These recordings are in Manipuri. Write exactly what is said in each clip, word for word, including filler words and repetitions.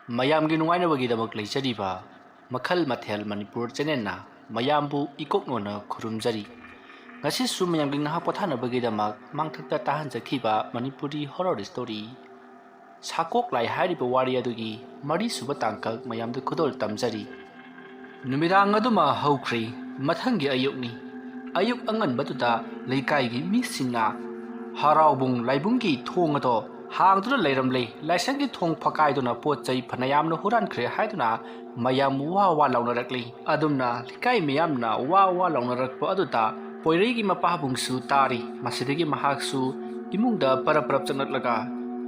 ꯃꯌꯥꯝꯒꯤ ꯅꯨꯡꯉꯥꯏꯅꯕꯒꯤꯗꯃꯛ ꯂꯩꯖꯔꯤꯕ ꯃꯈꯜ ꯃꯊꯦꯜ ꯃꯅꯤꯄꯨꯔ ꯆꯦꯅꯦꯜꯅ ꯃꯌꯥꯝꯕꯨ ꯏꯀꯣꯛꯅꯣꯅ ꯈꯨꯔꯨꯝꯖꯔꯤ꯫ ꯉꯁꯤꯁꯨ ꯃꯌꯥꯝꯒꯤ ꯉꯥꯏꯍꯥꯛ ꯄꯣꯊꯥꯅꯕꯒꯤꯗꯃꯛ ꯃꯥꯡꯊꯛꯇ ꯇꯥꯍꯟꯖꯈꯤꯕ ꯃꯅꯤꯄꯨꯔꯤ ꯍꯣꯔꯔ ꯁ꯭ꯇꯣꯔꯤ ꯁꯥꯀꯣꯛ ꯂꯥꯏ ꯍꯥꯏꯔꯤꯕ ꯋꯥꯔꯤ ꯑꯗꯨꯒꯤ ꯃꯔꯤꯁꯨꯕ ꯇꯥꯡꯀꯛ ꯃꯌꯥꯝꯗ ꯈꯨꯗꯣꯜ ꯇꯝꯖꯔꯤ꯫ ꯅꯨꯃꯤꯗꯥꯡ ꯑꯗꯨꯃ ꯍꯧꯈ꯭ꯔꯦ꯫ ꯃꯊꯪꯒꯤ ꯑꯌꯨꯛꯅꯤ꯫ ꯑꯌꯨꯛ ꯑꯉꯟꯕꯗꯨꯗ ꯂꯩꯀꯥꯏꯒꯤ ꯃꯤꯁꯤꯡꯅ ꯍꯔꯥꯎꯕꯨꯡ ꯂꯥꯏꯕꯨꯡꯒꯤ ꯊꯣꯡ ꯑꯗꯣ ꯍꯥꯡꯗꯨꯅ ꯂꯩꯔꯝꯂꯦ꯫ ꯂꯥꯏꯁꯪꯒꯤ ꯊꯣꯡ ꯐꯛꯀꯥꯏꯗꯨꯅ ꯄꯣꯠ ꯆꯩ ꯐꯅꯌꯥꯝꯅ ꯍꯨꯔꯥꯟꯈ꯭ꯔꯦ ꯍꯥꯏꯗꯨꯅ ꯃꯌꯥꯝ ꯋꯥ ꯋꯥ ꯂꯥꯎꯅꯔꯛꯂꯤ꯫ ꯑꯗꯨꯝꯅ ꯂꯩꯀꯥꯏ ꯃꯤꯌꯥꯝꯅ ꯋꯥ ꯋꯥ ꯂꯥꯎꯅꯔꯛꯄ ꯑꯗꯨꯗ ꯄꯣꯏꯔꯩꯒꯤ ꯃꯄꯥꯕꯨꯡꯁꯨ ꯇꯥꯔꯤ꯫ ꯃꯁꯤꯗꯒꯤ ꯃꯍꯥꯛꯁꯨ ꯏꯃꯨꯡꯗ ꯄꯔꯞ ꯄꯔꯞ ꯆꯪꯂꯛꯂꯒ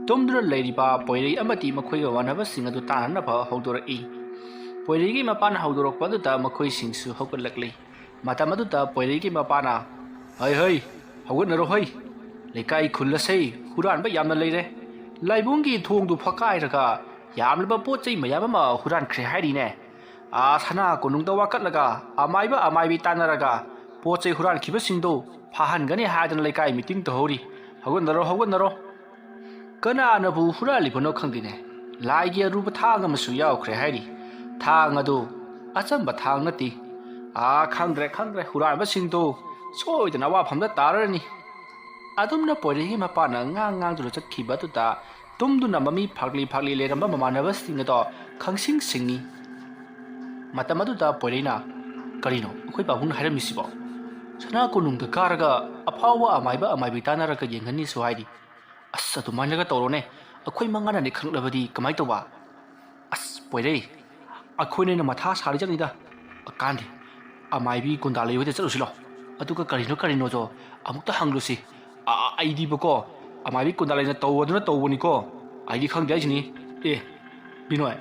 ꯇꯨꯝꯗꯨꯅ ꯂꯩꯔꯤꯕ ꯄꯣꯏꯔꯩ ꯑꯃꯗꯤ ꯃꯈꯣꯏꯒ ꯃꯥꯟꯅꯕꯁꯤꯡ ꯑꯗꯨ ꯇꯥꯟꯅꯅꯕ ꯍꯧꯗꯣꯔꯛꯏ꯫ ꯄꯣꯏꯔꯩꯒꯤ ꯃꯄꯥꯅ ꯍꯧꯗꯣꯔꯛꯄ ꯑꯗꯨꯗ ꯃꯈꯣꯏꯁꯤꯡꯁꯨ ꯍꯧꯒꯠꯂꯛꯂꯤ꯫ ꯃꯇꯝ ꯑꯗꯨꯗ ꯄꯣꯏꯔꯩꯒꯤ ꯃꯄꯥꯅ, "ꯍꯩ ꯍꯩ, ꯍꯧꯒꯠꯅꯔꯣ ꯍꯩ꯫ ꯂꯩꯀꯥꯏ ꯈꯨꯜ ꯑꯁꯤ ꯍꯨꯔꯥꯟꯕ ꯌꯥꯝꯅ ꯂꯩꯔꯦ꯫ ꯂꯥꯏꯕꯨꯡꯒꯤ ꯊꯣꯡꯗꯨ ꯐꯛꯀꯥꯏꯔꯒ ꯌꯥꯝꯂꯕ ꯄꯣꯠ ꯆꯩ ꯃꯌꯥꯝ ꯑꯃ ꯍꯨꯔꯥꯟꯈ꯭ꯔꯦ ꯍꯥꯏꯔꯤꯅꯦ꯫ ꯑꯥ, ꯁꯅꯥ ꯀꯣꯅꯨꯡꯗ ꯋꯥꯀꯠꯂꯒ ꯑꯃꯥꯏꯕ ꯑꯃꯥꯏꯕꯤ ꯇꯥꯟꯅꯔꯒ ꯄꯣꯠ ꯆꯩ ꯍꯨꯔꯥꯟꯈꯤꯕꯁꯤꯡꯗꯨ ꯐꯥꯍꯟꯒꯅꯤ ꯍꯥꯏꯗꯅ ꯂꯩꯀꯥꯏ ꯃꯤꯇꯤꯡ ꯇꯧꯍꯧꯔꯤ꯫ ꯍꯧꯒꯠꯅꯔꯣ, ꯍꯧꯒꯠꯅꯔꯣ꯫" ꯀꯅꯥꯅꯕꯨ ꯍꯨꯔꯥꯜꯂꯤꯕꯅꯣ ꯈꯪꯗꯦꯅꯦ꯫ ꯂꯥꯏꯒꯤ ꯑꯔꯨꯕ ꯊꯥꯡ ꯑꯃꯁꯨ ꯌꯥꯎꯈ꯭ꯔꯦ ꯍꯥꯏꯔꯤ꯫ ꯊꯥꯡ ꯑꯗꯨ ꯑꯆꯝꯕ ꯊꯥꯡ ꯅꯠꯇꯦ꯫ ꯑꯥ, ꯈꯪꯗ꯭ꯔꯦ, ꯈꯪꯗ꯭ꯔꯦ꯫ ꯍꯨꯔꯥꯟꯕꯁꯤꯡꯗꯣ ꯁꯣꯏꯗꯅ ꯑꯋꯥꯐꯝꯗ ꯇꯥꯔꯅꯤ꯫ ꯑꯗꯨꯝꯅ ꯄꯣꯏꯔꯩꯒꯤ ꯃꯄꯥꯅ ꯉꯥꯡ ꯉꯥꯡꯗꯨꯅ ꯆꯠꯈꯤꯕ ꯑꯗꯨꯗ ꯇꯨꯝꯗꯨꯅ ꯃꯃꯤ ꯐꯥꯛꯂꯤ ꯐꯥꯛꯂꯤ ꯂꯩꯔꯝꯕ ꯃꯃꯥꯟꯅꯕꯁꯤꯡ ꯑꯗꯣ ꯈꯪꯁꯤꯡ ꯁꯤꯡꯉꯤ꯫ ꯃꯇꯝ ꯑꯗꯨꯗ ꯄꯣꯏꯔꯩꯅ, "ꯀꯔꯤꯅꯣ ꯑꯩꯈꯣꯏ ꯄꯥꯕꯨꯡꯅ ꯍꯥꯏꯔꯝꯃꯤꯁꯤꯕꯣ? ꯁꯅꯥ ꯀꯣꯅꯨꯡꯗ ꯀꯥꯔꯒ ꯑꯐꯥꯎꯕ ꯑꯃꯥꯏꯕ ꯑꯃꯥꯏꯕꯤ ꯇꯥꯟꯅꯔꯒ ꯌꯦꯡꯍꯟꯅꯤꯁꯨ ꯍꯥꯏꯔꯤ꯫ ꯑꯁ, ꯑꯗꯨꯃꯥꯏꯅꯒ ꯇꯧꯔꯣꯅꯦ꯫ ꯑꯩꯈꯣꯏ ꯃꯉꯥꯅꯅꯦ ꯈꯪꯂꯛꯂꯕꯗꯤ ꯀꯃꯥꯏꯅ ꯇꯧꯕ?" "ꯑꯁ, ꯄꯣꯏꯔꯩ, ꯑꯩꯈꯣꯏꯅ ꯍꯦꯟꯅ ꯃꯊꯥ ꯁꯥꯔꯤꯖꯥꯠꯅꯤꯗ꯫ ꯀꯥꯟꯗꯦ, ꯑꯃꯥꯏꯕꯤ ꯀꯨꯟꯗꯥ ꯂꯩ ꯍꯣꯏꯗ ꯆꯠꯂꯨꯁꯤ ꯂꯥꯎ꯫ ꯑꯗꯨꯒ ꯀꯔꯤꯅꯣ ꯀꯔꯤꯅꯣꯗꯣ ꯑꯃꯨꯛꯇ ꯍꯪꯂꯨꯁꯤ꯫ ꯑ, ꯑ, ꯑꯩꯗꯤꯕꯀꯣ, ꯑꯃꯥꯏꯕꯤ ꯀꯨꯟꯗꯥ ꯂꯩꯅ ꯇꯧꯕꯗꯨꯅ ꯇꯧꯕꯅꯤꯀꯣ꯫ ꯑꯩꯗꯤ ꯈꯪꯗꯦ ꯍꯥꯏꯁꯤꯅꯤ꯫ ꯑꯦ, ꯕꯤꯅꯣꯏ,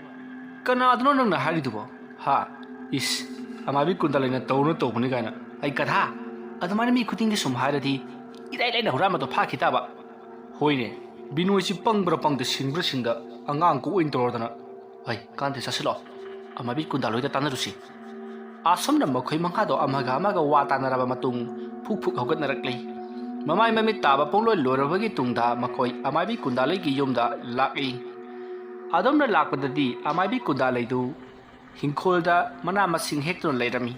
ꯀꯅꯥꯗꯅꯣ ꯅꯪꯅ ꯍꯥꯏꯔꯤꯗꯨꯕꯣ? ꯍꯥ? ꯏꯁ, ꯑꯃꯥꯏꯕꯤ ꯀꯨꯟꯗꯥ ꯂꯩꯅ ꯇꯧꯕꯅ ꯇꯧꯕꯅꯤ ꯀꯥꯏꯅ꯫ ꯑꯩ ꯒꯙꯥ, ꯑꯗꯨꯃꯥꯏꯅ ꯃꯤ ꯈꯨꯗꯤꯡꯒꯤ ꯁꯨꯝ ꯍꯥꯏꯔꯗꯤ ꯏꯔꯥꯏ ꯂꯥꯏꯅ ꯍꯨꯔꯥꯟꯕꯗꯣ ꯐꯥꯈꯤ ꯇꯥꯕ꯫" ꯍꯣꯏꯅꯦ, ꯕꯤꯅꯣꯏꯁꯤ ꯄꯪꯕ꯭ꯔꯥ ꯄꯪꯗꯦ, ꯁꯤꯡꯕ꯭ꯔꯥ ꯁꯤꯡꯗ, ꯑꯉꯥꯡ ꯀꯣꯛ ꯑꯣꯏꯅ ꯇꯧꯔꯗꯅ꯫ ꯑꯩ ꯀꯥꯟꯗꯦ, ꯆꯠꯁꯤꯜꯂꯣ, ꯑꯃꯥꯏꯕꯤ ꯀꯨꯟꯗꯥ ꯂꯣꯏꯗ ꯇꯥꯟꯅꯔꯨꯁꯤ꯫ ꯑꯁꯨꯝꯅ ꯃꯈꯣꯏ ꯃꯉꯥꯗꯣ ꯑꯃꯒ ꯑꯃꯒ ꯋꯥ ꯇꯥꯅꯔꯕ ꯃꯇꯨꯡ ꯐꯨꯛ ꯐꯨꯛ ꯍꯧꯒꯠꯅꯔꯛꯂꯤ꯫ ꯃꯃꯥꯏ ꯃꯃꯤꯠ ꯇꯥꯕ ꯄꯨꯡꯂꯣꯏ ꯂꯣꯏꯔꯕꯒꯤ ꯇꯨꯡꯗ ꯃꯈꯣꯏ ꯑꯃꯥꯏꯕꯤ ꯀꯨꯟꯗꯥꯂꯩꯒꯤ ꯌꯨꯝꯗ ꯂꯥꯛꯏ꯫ ꯑꯗꯣꯝꯅ ꯂꯥꯛꯄꯗꯗꯤ ꯑꯃꯥꯏꯕꯤ ꯀꯨꯟꯗꯥ ꯂꯩꯗꯨ ꯍꯤꯡꯈꯣꯜꯗ ꯃꯅꯥ ꯃꯁꯤꯡ ꯍꯦꯛꯇꯨꯅ ꯂꯩꯔꯝꯃꯤ꯫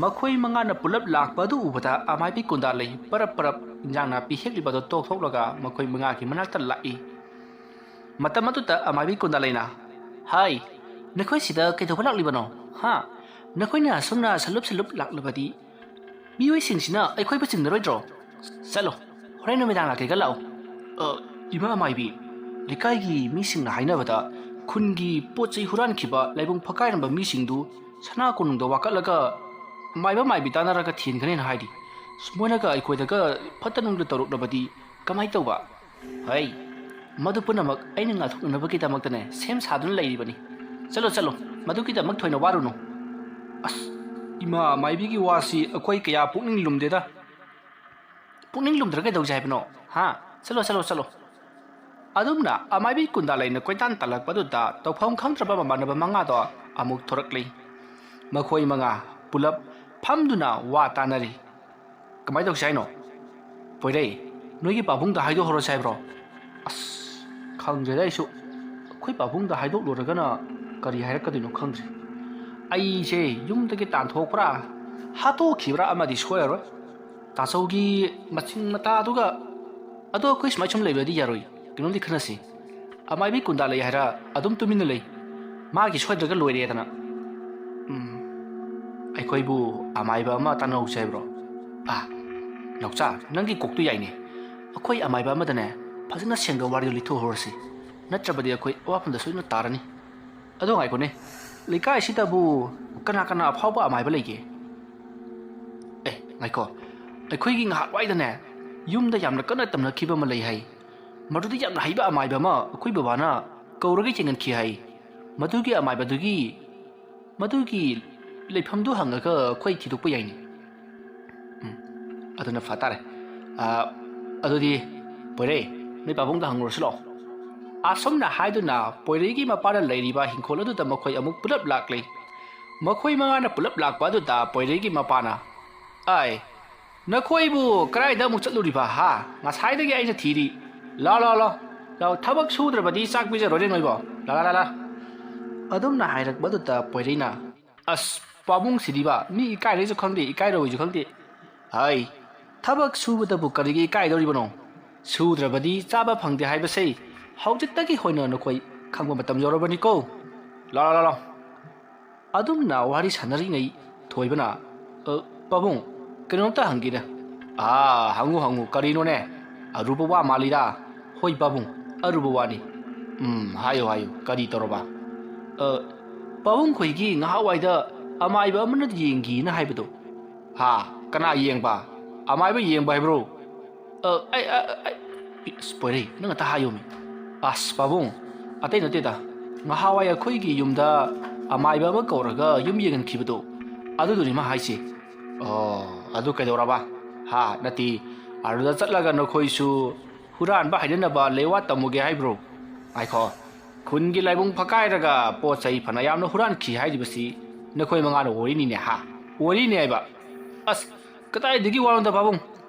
ꯃꯈꯣꯏ ꯃꯉꯥꯅ ꯄꯨꯂꯞ ꯂꯥꯛꯄ ꯑꯗꯨ ꯎꯕꯗ ꯑꯃꯥꯏꯕꯤ ꯀꯨꯟꯗꯥ ꯂꯩ ꯄꯔꯞ ꯄꯔꯞ ꯏꯟꯖꯥꯡ ꯅꯥꯄꯤ ꯍꯦꯛꯂꯤꯕ ꯑꯗꯨ ꯇꯣꯛꯊꯣꯛꯂꯒ ꯃꯈꯣꯏ ꯃꯉꯥꯒꯤ ꯃꯅꯥꯛꯇ ꯂꯥꯛꯏ꯫ ꯃꯇꯝ ꯑꯗꯨꯗ ꯑꯃꯥꯏꯕꯤ ꯀꯨꯟꯗꯥ ꯂꯩꯅ, "ꯍꯥꯏ, ꯅꯈꯣꯏ ꯁꯤꯗ ꯀꯩꯗꯧꯕ ꯂꯥꯛꯂꯤꯕꯅꯣ? ꯍꯥ? ꯅꯈꯣꯏꯅ ꯑꯁꯨꯝꯅ ꯁꯜꯂꯨꯞ ꯁꯜꯂꯨꯞ ꯂꯥꯛꯂꯕꯗꯤ ꯃꯤꯑꯣꯏꯁꯤꯡꯁꯤꯅ ꯑꯩꯈꯣꯏꯕꯨ ꯆꯤꯡꯅꯔꯣꯏꯗ꯭ꯔꯣ? ꯆꯠꯂꯣ, ꯍꯣꯔꯦꯟ ꯅꯨꯃꯤꯗꯥꯡ ꯂꯥꯛꯀꯦꯒ ꯂꯥꯛꯑꯣ꯫" "ꯑ, ꯏꯃꯥ ꯑꯃꯥꯏꯕꯤ, ꯂꯩꯀꯥꯏꯒꯤ ꯃꯤꯁꯤꯡꯅ ꯍꯥꯏꯅꯕꯗ ꯈꯨꯟꯒꯤ ꯄꯣꯠ ꯆꯩ ꯍꯨꯔꯥꯟꯈꯤꯕ, ꯂꯥꯏꯕꯨꯡ ꯐꯛꯀꯥꯏꯔꯝꯕ ꯃꯤꯁꯤꯡꯗꯨ ꯁꯅꯥ ꯀꯣꯅꯨꯡꯗ ꯋꯥꯀꯠꯂꯒ ꯃꯥꯏꯕ ꯃꯥꯏꯕꯤ ꯇꯥꯟꯅꯔꯒ ꯊꯤꯟꯒꯅꯦꯅ ꯍꯥꯏꯔꯤ꯫ ꯃꯣꯏꯅꯒ ꯑꯩꯈꯣꯏꯗꯒ ꯐꯠꯇ ꯅꯨꯡꯗ ꯇꯧꯔꯛꯂꯕꯗꯤ ꯀꯃꯥꯏ ꯇꯧꯕ?" "ꯍꯩ, ꯃꯗꯨ ꯄꯨꯝꯅꯃꯛ ꯑꯩꯅ ꯉꯥꯛꯊꯣꯛꯅꯅꯕꯒꯤꯗꯃꯛꯇꯅꯦ ꯁꯦꯝ ꯁꯥꯗꯨꯅ ꯂꯩꯔꯤꯕꯅꯤ꯫ ꯆꯠꯂꯣ, ꯆꯠꯂꯣ, ꯃꯗꯨꯒꯤꯗꯃꯛ ꯊꯣꯏꯅ ꯋꯥꯔꯨꯅꯨ꯫" "ꯑꯁ, ꯏꯃꯥ ꯃꯥꯏꯕꯤꯒꯤ ꯋꯥꯁꯤ ꯑꯩꯈꯣꯏ ꯀꯌꯥ ꯄꯨꯛꯅꯤꯡ ꯂꯨꯝꯗꯦꯗ꯫" "ꯄꯨꯛꯅꯤꯡ ꯂꯨꯝꯗ꯭ꯔ ꯀꯩꯗꯧꯁꯦ ꯍꯥꯏꯕꯅꯣ? ꯍꯥ? ꯆꯠꯂꯣ, ꯆꯠꯂꯣ, ꯆꯠꯂꯣ꯫" ꯑꯗꯨꯝꯅ ꯑꯃꯥꯏꯕꯤ ꯀꯨꯟꯗꯥ ꯂꯩꯅ ꯀꯣꯏꯇꯥꯟ ꯇꯥꯜꯂꯛꯄꯗꯨꯗ ꯇꯧꯐꯝ ꯈꯪꯗ꯭ꯔꯕ ꯃꯃꯥꯟꯅꯕ ꯃꯉꯥꯗꯣ ꯑꯃꯨꯛ ꯊꯣꯔꯛꯂꯤ꯫ ꯃꯈꯣꯏ ꯃꯉꯥ ꯄꯨꯂꯞ ꯐꯝꯗꯨꯅ ꯋꯥ ꯇꯥꯅꯔꯤ꯫ "ꯀꯃꯥꯏ ꯇꯧꯁꯦ ꯍꯥꯏꯅꯣ?" "ꯄꯣꯏꯔꯩ, ꯅꯣꯏꯒꯤ ꯄꯥꯕꯨꯡꯗ ꯍꯥꯏꯗꯣꯛꯍꯧꯔꯁꯦ ꯍꯥꯏꯕ꯭ꯔꯣ?" "ꯑꯁ, ꯈꯪꯗ꯭ꯔꯦꯗ ꯑꯩꯁꯨ꯫ ꯑꯩꯈꯣꯏ ꯄꯥꯕꯨꯡꯗ ꯍꯥꯏꯗꯣꯛꯂꯨꯔꯒꯅ ꯀꯔꯤ ꯍꯥꯏꯔꯛꯀꯗꯣꯏꯅꯣ ꯈꯪꯗ꯭ꯔꯦ꯫ ꯑꯩꯁꯦ ꯌꯨꯝꯗꯒꯤ ꯇꯥꯟꯊꯣꯛꯄ꯭ꯔꯥ, ꯍꯥꯠꯇꯣꯛꯈꯤꯕ꯭ꯔꯥ ꯑꯃꯗꯤ ꯁꯣꯏꯔꯔꯣꯏ꯫ ꯇꯥꯆꯧꯒꯤ ꯃꯆꯤꯡ ꯃꯇꯥꯗꯨꯒ꯫ ꯑꯗꯣ ꯑꯩꯈꯣꯏ ꯁꯨꯃꯥꯏ ꯁꯨꯝ ꯂꯩꯕꯗꯤ ꯌꯥꯔꯣꯏ꯫ ꯀꯩꯅꯣꯝꯗꯤ ꯈꯟꯅꯁꯤ꯫ ꯑꯃꯥꯏꯕꯤ ꯀꯨꯟꯗꯥ ꯂꯩ ꯍꯥꯏꯔ ꯑꯗꯨꯝ ꯇꯨꯃꯤꯟꯅ ꯂꯩ꯫ ꯃꯥꯒꯤ ꯁꯣꯏꯗ꯭ꯔꯒ ꯂꯣꯏꯔꯦꯗꯅ꯫ ꯎꯝ, ꯑꯩꯈꯣꯏꯕꯨ ꯑꯃꯥꯏꯕ ꯑꯃ ꯇꯥꯟꯅꯍꯧꯁꯦ ꯍꯥꯏꯕ꯭ꯔꯣ? ꯑꯥ, ꯅꯥꯎꯆꯥ, ꯅꯪꯒꯤ ꯀꯣꯛꯇꯨ ꯌꯥꯏꯅꯦ꯫ ꯑꯩꯈꯣꯏ ꯑꯃꯥꯏꯕ ꯑꯃꯗꯅꯦ ꯐꯖꯅ ꯁꯦꯡꯗꯣꯛ ꯋꯥꯔꯤꯗꯣ ꯂꯤꯊꯣꯛꯍꯧꯔꯁꯤ꯫ ꯅꯠꯇ꯭ꯔꯕꯗꯤ ꯑꯩꯈꯣꯏ ꯑꯋꯥꯐꯝꯗ ꯁꯣꯏꯗꯅ ꯇꯥꯔꯅꯤ꯫ ꯑꯗꯣ ꯉꯥꯏꯈꯣꯅꯦ, ꯂꯩꯀꯥꯏꯁꯤꯗꯕꯨ ꯀꯅꯥ ꯀꯅꯥ ꯑꯐꯥꯎꯕ ꯑꯃꯥꯏꯕ ꯂꯩꯒꯦ? ꯑꯦ, ꯉꯥꯏꯈꯣ, ꯑꯩꯈꯣꯏꯒꯤ ꯉꯥꯏꯍꯥꯛꯋꯥꯏꯗꯅꯦ ꯌꯨꯝꯗ ꯌꯥꯝꯅ ꯀꯟꯅ ꯇꯝꯅꯈꯤꯕ ꯑꯃ ꯂꯩ ꯍꯥꯏ꯫ ꯃꯗꯨꯗ ꯌꯥꯝꯅ ꯍꯩꯕ ꯑꯃꯥꯏꯕ ꯑꯃ ꯑꯩꯈꯣꯏ ꯕꯕꯥꯅ ꯀꯧꯔꯒ ꯌꯦꯡꯍꯟꯈꯤ ꯍꯥꯏ꯫ ꯃꯗꯨꯒꯤ ꯑꯃꯥꯏꯕꯗꯨꯒꯤ, ꯃꯗꯨꯒꯤ ꯂꯩꯐꯝꯗꯨ ꯍꯪꯉꯒ ꯑꯩꯈꯣꯏ ꯊꯤꯗꯣꯛꯄ ꯌꯥꯏꯅꯦ꯫ ꯎꯝ, ꯑꯗꯨꯅ ꯐ ꯇꯥꯔꯦ꯫ ꯑꯥ, ꯑꯗꯨꯗꯤ ꯄꯣꯏꯔꯩ, ꯅꯣꯏ ꯄꯥꯕꯨꯡꯗ ꯍꯪꯉꯨꯔꯁꯤ ꯂꯥꯛꯑꯣ꯫ ꯑꯁꯨꯝꯅ ꯍꯥꯏꯗꯨꯅ ꯄꯣꯏꯔꯩꯒꯤ ꯃꯄꯥꯅ ꯂꯩꯔꯤꯕ ꯍꯤꯡꯈꯣꯜ ꯑꯗꯨꯗ ꯃꯈꯣꯏ ꯑꯃꯨꯛ ꯄꯨꯂꯞ ꯂꯥꯛꯂꯤ꯫ ꯃꯈꯣꯏ ꯃꯉꯥꯅ ꯄꯨꯂꯞ ꯂꯥꯛꯄ ꯑꯗꯨꯗ ꯄꯣꯏꯔꯩꯒꯤ ꯃꯄꯥꯅ, "ꯑꯥꯏ, ꯅꯈꯣꯏꯕꯨ ꯀꯗꯥꯏꯗ ꯑꯃꯨꯛ ꯆꯠꯂꯨꯔꯤꯕ, ꯍꯥ? ꯉꯁꯥꯏꯗꯒꯤ ꯑꯩꯅ ꯊꯤꯔꯤ꯫ ꯂꯥꯎ, ꯂꯥꯎ, ꯂꯥꯎ, ꯂꯥꯎ, ꯊꯕꯛ ꯁꯨꯗ꯭ꯔꯕꯗꯤ ꯆꯥꯛ ꯄꯤꯖꯔꯣꯏꯅꯦ ꯅꯣꯏꯕꯣ꯫ ꯂꯥ ꯂꯥ ꯂꯥ ꯂꯥ꯫ ꯑꯗꯨꯝꯅ ꯍꯥꯏꯔꯛꯄꯗꯨꯗ ꯄꯣꯏꯔꯩꯅ, "ꯑꯁ, ꯄꯥꯕꯨꯡꯁꯤꯗꯤꯕ ꯃꯤ ꯏꯀꯥꯏꯔꯩꯁꯨ ꯈꯪꯗꯦ, ꯏꯀꯥꯏꯔꯣꯏꯁꯨ ꯈꯪꯗꯦ꯫ ꯍꯥꯏ, ꯊꯕꯛ ꯁꯨꯕꯗꯕꯨ ꯀꯔꯤꯒꯤ ꯏꯀꯥꯏꯗꯧꯔꯤꯕꯅꯣ? ꯁꯨꯗ꯭ꯔꯕꯗꯤ ꯆꯥꯕ ꯐꯪꯗꯦ ꯍꯥꯏꯕꯁꯦ ꯍꯧꯖꯤꯛꯇꯒꯤ ꯍꯧꯅ ꯅꯈꯣꯏ ꯈꯪꯕ ꯃꯇꯝ ꯌꯧꯔꯕꯅꯤꯀꯣ꯫ ꯂꯥ ꯂꯥ ꯂꯥ ꯂꯥ꯫" ꯑꯗꯨꯝꯅ ꯋꯥꯔꯤ ꯁꯥꯟꯅꯔꯤꯉꯩ ꯊꯣꯏꯕꯅ, "ꯑ, ꯄꯥꯕꯨꯡ, ꯀꯩꯅꯣꯝꯇ ꯍꯪꯒꯦꯅꯦ꯫" "ꯑꯥ, ꯍꯪꯉꯨ ꯍꯪꯉꯨ, ꯀꯔꯤꯅꯣꯅꯦ? ꯑꯔꯨꯕ ꯋꯥ ꯃꯥꯜꯂꯤꯗ꯫" "ꯍꯣꯏ ꯄꯥꯕꯨꯡ, ꯑꯔꯨꯕ ꯋꯥꯅꯤ꯫" "ꯎꯝ, ꯍꯥꯏꯌꯨ ꯍꯥꯏꯌꯨ, ꯀꯔꯤ ꯇꯧꯔꯕ?" "ꯑ, ꯄꯥꯕꯨꯡ ꯈꯣꯏꯒꯤ ꯉꯍꯥꯛꯋꯥꯏꯗ ꯑꯃꯥꯏꯕ ꯑꯃꯅ ꯌꯦꯡꯒꯤꯅ ꯍꯥꯏꯕꯗꯣ꯫" "ꯍꯥ? ꯀꯅꯥ ꯌꯦꯡꯕ? ꯑꯃꯥꯏꯕ ꯌꯦꯡꯕ ꯍꯥꯏꯕ꯭ꯔꯣ?" "ꯑ, ꯑꯩ, ꯑ, ꯑ, ꯑꯩ, ꯑꯁ, ꯄꯣꯏꯔꯩ, ꯅꯪ ꯑꯇ ꯍꯥꯏꯌꯣꯃꯤ꯫" "ꯑꯁ, ꯄꯥꯕꯨꯡ, ꯑꯇꯩ ꯅꯠꯇꯦꯗ꯫ ꯉꯍꯥꯋꯥꯏ ꯑꯩꯈꯣꯏꯒꯤ ꯌꯨꯝꯗ ꯑꯃꯥꯏꯕ ꯑꯃ ꯀꯧꯔꯒ ꯌꯨꯝ ꯌꯦꯡꯍꯟꯈꯤꯕꯗꯣ, ꯑꯗꯨꯗꯨꯅꯤ ꯃꯥ ꯍꯥꯏꯁꯦ꯫" "ꯑꯣ, ꯑꯗꯨ ꯀꯩꯗꯧꯔꯕ?" "ꯍꯥ, ꯅꯠꯇꯦ, ꯑꯗꯨꯗ ꯆꯠꯂꯒ ꯅꯈꯣꯏꯁꯨ ꯍꯨꯔꯥꯟꯕ ꯍꯩꯅꯅꯕ ꯂꯩꯋꯥ ꯇꯝꯃꯨꯒꯦ ꯍꯥꯏꯕ꯭ꯔꯣ?" "ꯉꯥꯏꯈꯣ, ꯈꯨꯟꯒꯤ ꯂꯥꯏꯕꯨꯡ ꯐꯛꯀꯥꯏꯔꯒ ꯄꯣꯠ ꯆꯩ ꯐꯅ ꯌꯥꯝꯅ ꯍꯨꯔꯥꯟꯈꯤ ꯍꯥꯏꯔꯤꯕꯁꯤ ꯅꯈꯣꯏ ꯃꯉꯥꯅ ꯑꯣꯏꯔꯤꯅꯤꯅꯦ, ꯍꯥ? ꯑꯣꯏꯔꯤꯅꯦ ꯍꯥꯏꯕ?" "ꯑꯁ, ꯀꯗꯥꯏꯗꯒꯤ ꯋꯥꯅꯣꯗ ꯄꯥꯕꯨꯡ?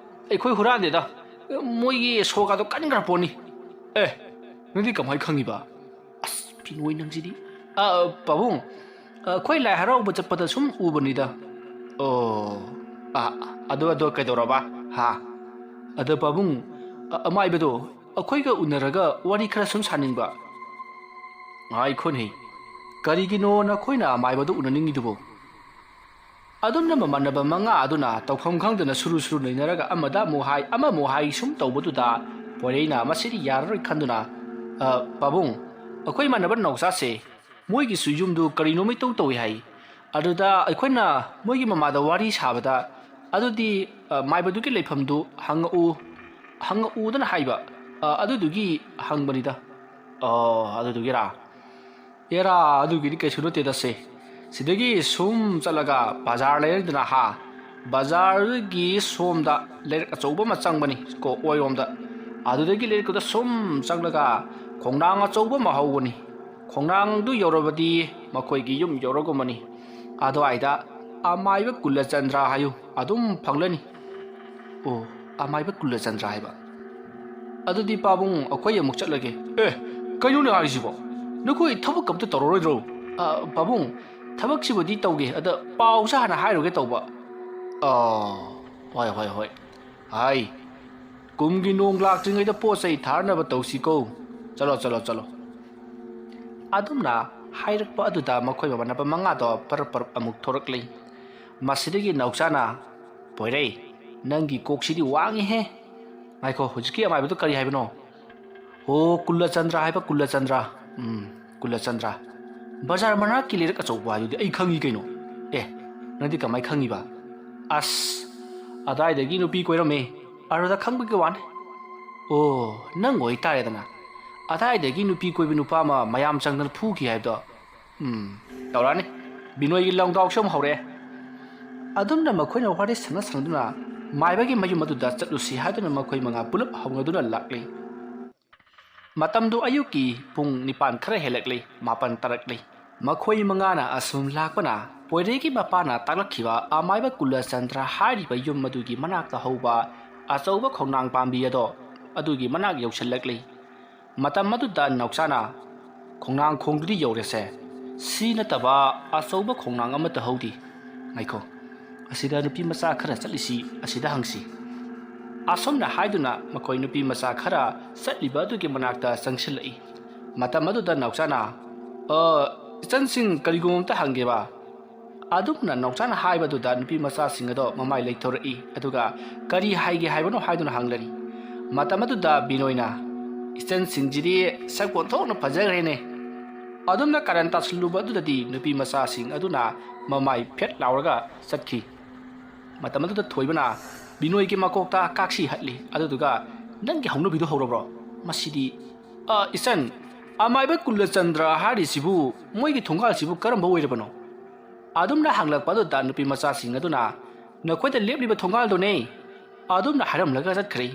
ꯑꯩꯈꯣꯏ ꯍꯨꯔꯥꯟꯗꯦꯗ꯫ ꯃꯣꯏꯒꯤ ꯁꯣꯒꯗꯣ ꯀꯟꯈ꯭ꯔ ꯄꯣꯠꯅꯤ꯫" "ꯑꯦ, ꯅꯪꯗꯤ ꯀꯃꯥꯏ ꯈꯪꯉꯤꯕ?" "ꯑꯁ, ꯄꯤꯅꯣꯏ ꯅꯪꯁꯤꯗꯤ꯫ ꯑ, ꯄꯥꯕꯨꯡ, ꯑꯩꯈꯣꯏ ꯂꯥꯏ ꯍꯔꯥꯎꯕ ꯆꯠꯄꯗ ꯁꯨꯝ ꯎꯕꯅꯤꯗ꯫" "ꯑꯣ, ꯑ, ꯑꯗꯣ, ꯑꯗꯣ ꯀꯩꯗꯧꯔꯕ? ꯍꯥ?" "ꯑꯗ ꯄꯥꯕꯨꯡ, ꯑ, ꯑꯃꯥꯏꯕꯗꯣ ꯑꯩꯈꯣꯏꯒ ꯎꯅꯔꯒ ꯋꯥꯔꯤ ꯈꯔ ꯁꯨꯝ ꯁꯥꯅꯤꯡꯕ꯫" "ꯉꯥꯏꯈꯣꯅꯦ, ꯀꯔꯤꯒꯤꯅꯣ ꯅꯈꯣꯏꯅ ꯑꯃꯥꯏꯕꯗꯣ ꯎꯅꯅꯤꯡꯉꯤꯗꯨꯕꯣ?" ꯑꯗꯨꯝꯅ ꯃꯃꯥꯟꯅꯕ ꯃꯉꯥ ꯑꯗꯨꯅ ꯇꯧꯐꯝ ꯈꯪꯗꯅ ꯁꯨꯔꯨ ꯁꯨꯔꯨ ꯅꯩꯅꯔꯒ ꯑꯃꯗ ꯑꯃꯨꯛ ꯍꯥꯏ, ꯑꯃꯃꯨꯛ ꯍꯥꯏ, ꯁꯨꯝ ꯇꯧꯕꯗꯨꯗ ꯄꯣꯏꯔꯩꯅ ꯃꯁꯤꯗꯤ ꯌꯥꯔꯔꯣꯏ ꯈꯟꯗꯨꯅ, "ꯑ, ꯄꯥꯕꯨꯡ, ꯑꯩꯈꯣꯏ ꯏꯃꯥꯟꯅꯕ ꯅꯥꯎꯆꯥꯁꯦ ꯃꯣꯏꯒꯤꯁꯨ ꯌꯨꯝꯗꯨ ꯀꯔꯤꯅꯣꯃ ꯏꯇꯧ ꯇꯧꯏ ꯍꯥꯏ꯫ ꯑꯗꯨꯗ ꯑꯩꯈꯣꯏꯅ ꯃꯣꯏꯒꯤ ꯃꯃꯥꯗ ꯋꯥꯔꯤ ꯁꯥꯕꯗ, ꯑꯗꯨꯗꯤ, ꯑ, ꯃꯥꯏꯕꯗꯨꯒꯤ ꯂꯩꯐꯝꯗꯨ ꯍꯪꯉꯛꯎ, ꯍꯪꯉꯛꯎꯗꯅ ꯍꯥꯏꯕ, ꯑ, ꯑꯗꯨꯗꯨꯒꯤ ꯍꯪꯕꯅꯤꯗ꯫" "ꯑꯣ, ꯑꯗꯨꯗꯨꯒꯤꯔꯥ?" "ꯑꯦꯔꯥ, ꯑꯗꯨꯒꯤꯗꯤ ꯀꯩꯁꯨ ꯅꯠꯇꯦꯗ ꯁꯦ꯫ ꯁꯤꯗꯒꯤ ꯁꯨꯝ ꯆꯠꯂꯒ ꯕꯖꯥꯔ ꯂꯩꯔꯛꯇꯅ ꯍꯥ, ꯕꯖꯥꯔꯗꯒꯤ ꯁꯣꯝꯗ ꯂꯩꯔꯛ ꯑꯆꯧꯕ ꯑꯃ ꯆꯪꯕꯅꯤ ꯀꯣ, ꯑꯣꯏꯔꯣꯝꯗ꯫ ꯑꯗꯨꯗꯒꯤ ꯂꯩꯔꯛꯇꯨꯗ ꯁꯨꯝ ꯆꯪꯂꯒ ꯈꯣꯡꯅꯥꯡ ꯑꯆꯧꯕ ꯑꯃ ꯍꯧꯕꯅꯤ꯫ ꯈꯣꯡꯅꯥꯡꯗꯨ ꯌꯧꯔꯕꯗꯤ ꯃꯈꯣꯏꯒꯤ ꯌꯨꯝ ꯌꯧꯔꯒꯨꯝꯕꯅꯤ꯫ ꯑꯗꯨꯋꯥꯏꯗ ꯑꯃꯥꯏꯕ ꯀꯨꯂꯆꯟꯗ꯭ꯔ ꯍꯥꯏꯌꯨ, ꯑꯗꯨꯝ ꯐꯪꯂꯅꯤ꯫" "ꯑꯣ, ꯑꯃꯥꯏꯕ ꯀꯨꯂꯆꯟꯗ꯭ꯔ ꯍꯥꯏꯕ? ꯑꯗꯨꯗꯤ ꯄꯥꯕꯨꯡ, ꯑꯩꯈꯣꯏ ꯑꯃꯨꯛ ꯆꯠꯂꯒꯦ꯫" "ꯑꯦ, ꯀꯩꯅꯣꯅꯦ ꯍꯥꯏꯁꯤꯕꯣ? ꯅꯈꯣꯏ ꯊꯕꯛ ꯑꯝꯇ ꯇꯧꯔꯔꯣꯏꯗ꯭ꯔꯣ? ꯑ, ꯄꯥꯕꯨꯡ, ꯊꯕꯛꯁꯤꯕꯨꯗꯤ ꯇꯧꯒꯦ, ꯑꯗ ꯄꯥꯎꯁꯦ ꯍꯥꯟꯅ ꯍꯥꯏꯔꯨꯒꯦ ꯇꯧꯕ꯫ ꯑ, ꯍꯣꯏ, ꯍꯣꯏ, ꯍꯣꯏ꯫ ꯍꯥꯏ, ꯀꯨꯝꯒꯤ ꯅꯣꯡ ꯂꯥꯛꯇ꯭ꯔꯤꯉꯩꯗ ꯄꯣꯠ ꯆꯩ ꯊꯥꯔꯅꯕ ꯇꯧꯁꯤꯀꯣ꯫ ꯆꯠꯂꯣ, ꯆꯠꯂꯣ, ꯆꯠꯂꯣ꯫ ꯑꯗꯨꯝꯅ ꯍꯥꯏꯔꯛꯄ ꯑꯗꯨꯗ ꯃꯈꯣꯏ ꯃꯃꯥꯟꯅꯕ ꯃꯉꯥꯗꯣ ꯄꯔꯞ ꯄꯔꯞ ꯑꯃꯨꯛ ꯊꯣꯔꯛꯂꯤ꯫ ꯃꯁꯤꯗꯒꯤ ꯅꯥꯎꯆꯥꯅ, "ꯄꯣꯏꯔꯩ, ꯅꯪꯒꯤ ꯀꯣꯛꯁꯤꯗꯤ ꯋꯥꯡꯉꯤꯍꯦ꯫ ꯉꯥꯏꯈꯣ, ꯍꯧꯖꯤꯛꯀꯤ ꯑꯃꯥꯏꯕꯗꯣ ꯀꯔꯤ ꯍꯥꯏꯕꯅꯣ?" "ꯑꯣ, ꯀꯨꯂꯆꯟꯗ꯭ꯔ ꯍꯥꯏꯕ, ꯀꯨꯂꯆꯟꯗ꯭ꯔ꯫ ꯎꯝ, ꯀꯨꯂꯆꯟꯗ꯭ꯔ꯫ ꯕꯖꯥꯔ ꯃꯅꯥꯛꯀꯤ ꯂꯩꯔꯛ ꯑꯆꯧꯕ ꯍꯥꯏꯗꯨꯗꯤ ꯑꯩ ꯈꯪꯉꯤ ꯀꯩꯅꯣ꯫ ꯑꯦ, ꯅꯪꯗꯤ ꯀꯃꯥꯏ ꯈꯪꯉꯤꯕ?" "ꯑꯁ, ꯑꯗꯥꯏꯗꯒꯤ ꯅꯨꯄꯤ ꯀꯣꯏꯔꯝꯃꯦ꯫ ꯑꯗꯨꯗ ꯈꯪꯕꯒꯤ ꯋꯥꯅꯤ꯫" "ꯑꯣ, ꯅꯪ ꯑꯣꯏꯇꯥꯔꯦꯗꯅ꯫ ꯑꯗꯥꯏꯗꯒꯤ ꯅꯨꯄꯤ ꯀꯣꯏꯕ ꯅꯨꯄꯥ ꯑꯃ ꯃꯌꯥꯝ ꯆꯪꯗꯅ ꯐꯨꯈꯤ ꯍꯥꯏꯕꯗꯣ꯫ ꯎꯝ, ꯇꯧꯔꯛꯑꯅꯤ꯫ ꯕꯤꯅꯣꯏꯒꯤ ꯂꯥꯎꯗꯥꯎꯁꯨ ꯑꯃꯨꯛ ꯍꯧꯔꯛꯑꯦ꯫" ꯑꯗꯨꯝꯅ ꯃꯈꯣꯏꯅ ꯋꯥꯔꯤ ꯁꯥꯟꯅ ꯁꯥꯟꯅꯗꯨꯅ ꯃꯥꯏꯕꯒꯤ ꯃꯌꯨꯝ ꯑꯗꯨꯗ ꯆꯠꯂꯨꯁꯤ ꯍꯥꯏꯗꯨꯅ ꯃꯈꯣꯏ ꯃꯉꯥ ꯄꯨꯂꯞ ꯍꯧꯅꯗꯨꯅ ꯂꯥꯛꯂꯤ꯫ ꯃꯇꯝꯗꯨ ꯑꯌꯨꯛꯀꯤ ꯄꯨꯡ ꯅꯤꯄꯥꯟ ꯈꯔ ꯍꯦꯜꯂꯛꯂꯤ, ꯃꯥꯄꯟ ꯇꯥꯔꯛꯂꯤ꯫ ꯃꯈꯣꯏ ꯃꯉꯥꯅ ꯑꯁꯨꯝ ꯂꯥꯛꯄꯅ ꯄꯣꯏꯔꯩꯒꯤ ꯃꯄꯥꯅ ꯇꯥꯛꯂꯛꯈꯤꯕ ꯑꯃꯥꯏꯕ ꯀꯨꯂꯆꯟꯗ꯭ꯔ ꯍꯥꯏꯔꯤꯕ ꯌꯨꯝ ꯑꯗꯨꯒꯤ ꯃꯅꯥꯛꯇ ꯍꯧꯕ ꯑꯆꯧꯕ ꯈꯣꯡꯅꯥꯡ ꯄꯥꯝꯕꯤ ꯑꯗꯣ ꯑꯗꯨꯒꯤ ꯃꯅꯥꯛ ꯌꯧꯁꯤꯜꯂꯛꯂꯤ꯫ ꯃꯇꯝ ꯑꯗꯨꯗ ꯅꯥꯎꯆꯥꯅ, "ꯈꯣꯡꯅꯥꯡꯈꯣꯡꯗꯨꯗꯤ ꯌꯧꯔꯦꯁꯦ꯫ ꯁꯤ ꯅꯠꯇꯕ ꯑꯆꯧꯕ ꯈꯣꯡꯅꯥꯡ ꯑꯃꯠꯇ ꯍꯧꯗꯦ꯫ ꯉꯥꯏꯈꯣ, ꯑꯁꯤꯗ ꯅꯨꯄꯤ ꯃꯆꯥ ꯈꯔ ꯆꯠꯂꯤꯁꯤ, ꯑꯁꯤꯗ ꯍꯪꯁꯤ꯫" ꯑꯁꯨꯝꯅ ꯍꯥꯏꯗꯨꯅ ꯃꯈꯣꯏ ꯅꯨꯄꯤ ꯃꯆꯥ ꯈꯔ ꯆꯠꯂꯤꯕ ꯑꯗꯨꯒꯤ ꯃꯅꯥꯛꯇ ꯆꯪꯁꯤꯜꯂꯛꯏ꯫ ꯃꯇꯝ ꯑꯗꯨꯗ ꯅꯥꯎꯆꯥꯅ, "ꯑ, ꯏꯆꯟꯁꯤꯡ, ꯀꯔꯤꯒꯨꯝꯕ ꯑꯝꯇ ꯍꯪꯒꯦꯕ?" ꯑꯗꯨꯝꯅ ꯅꯥꯎꯆꯥꯅ ꯍꯥꯏꯕꯗꯨꯗ ꯅꯨꯄꯤ ꯃꯆꯥꯁꯤꯡ ꯑꯗꯣ ꯃꯃꯥꯏ ꯂꯩꯊꯣꯔꯛꯏ, ꯑꯗꯨꯒ "ꯀꯔꯤ ꯍꯥꯏꯒꯦ ꯍꯥꯏꯕꯅꯣ?" ꯍꯥꯏꯗꯨꯅ ꯍꯪꯂꯔꯤ꯫ ꯃꯇꯝ ꯑꯗꯨꯗ ꯕꯤꯅꯣꯏꯅ, "ꯏꯆꯟꯁꯤꯡꯁꯤꯗꯤ ꯁꯛ ꯑꯣꯟꯊꯣꯛꯅ ꯐꯖꯈ꯭ꯔꯦꯅꯦ꯫" ꯑꯗꯨꯝꯅ ꯀꯥꯔꯟ ꯇꯥꯁꯜꯂꯨꯕ ꯑꯗꯨꯗꯗꯤ ꯅꯨꯄꯤ ꯃꯆꯥꯁꯤꯡ ꯑꯗꯨꯅ ꯃꯃꯥꯏ ꯐꯦꯠ ꯂꯥꯎꯔꯒ ꯆꯠꯈꯤ꯫ ꯃꯇꯝ ꯑꯗꯨꯗ ꯊꯣꯏꯕꯅ ꯕꯤꯅꯣꯏꯒꯤ ꯃꯀꯣꯛꯇ ꯀꯥꯛꯁꯤ ꯍꯠꯂꯤ, ꯑꯗꯨꯗꯨꯒ, "ꯅꯪꯒꯤ ꯍꯧꯅꯕꯤꯗꯨ ꯍꯧꯔꯕ꯭ꯔꯣ? ꯃꯁꯤꯗꯤ, ꯑ, ꯏꯆꯟ, ꯑꯃꯥꯏꯕ ꯀꯨꯂꯆꯟꯗ꯭ꯔ ꯍꯥꯏꯔꯤꯁꯤꯕꯨ ꯃꯣꯏꯒꯤ ꯊꯣꯡꯒꯥꯜꯁꯤꯕꯨ ꯀꯔꯝꯕ ꯑꯣꯏꯔꯕꯅꯣ?" ꯑꯗꯨꯝꯅ ꯍꯪꯂꯛꯄ ꯑꯗꯨꯗ ꯅꯨꯄꯤ ꯃꯆꯥꯁꯤꯡ ꯑꯗꯨꯅ, "ꯅꯈꯣꯏꯗ ꯂꯦꯞꯂꯤꯕ ꯊꯣꯡꯒꯥꯜꯗꯨꯅꯦ꯫" ꯑꯗꯨꯝꯅ ꯍꯥꯏꯔꯝꯂꯒ ꯆꯠꯈ꯭ꯔꯦ꯫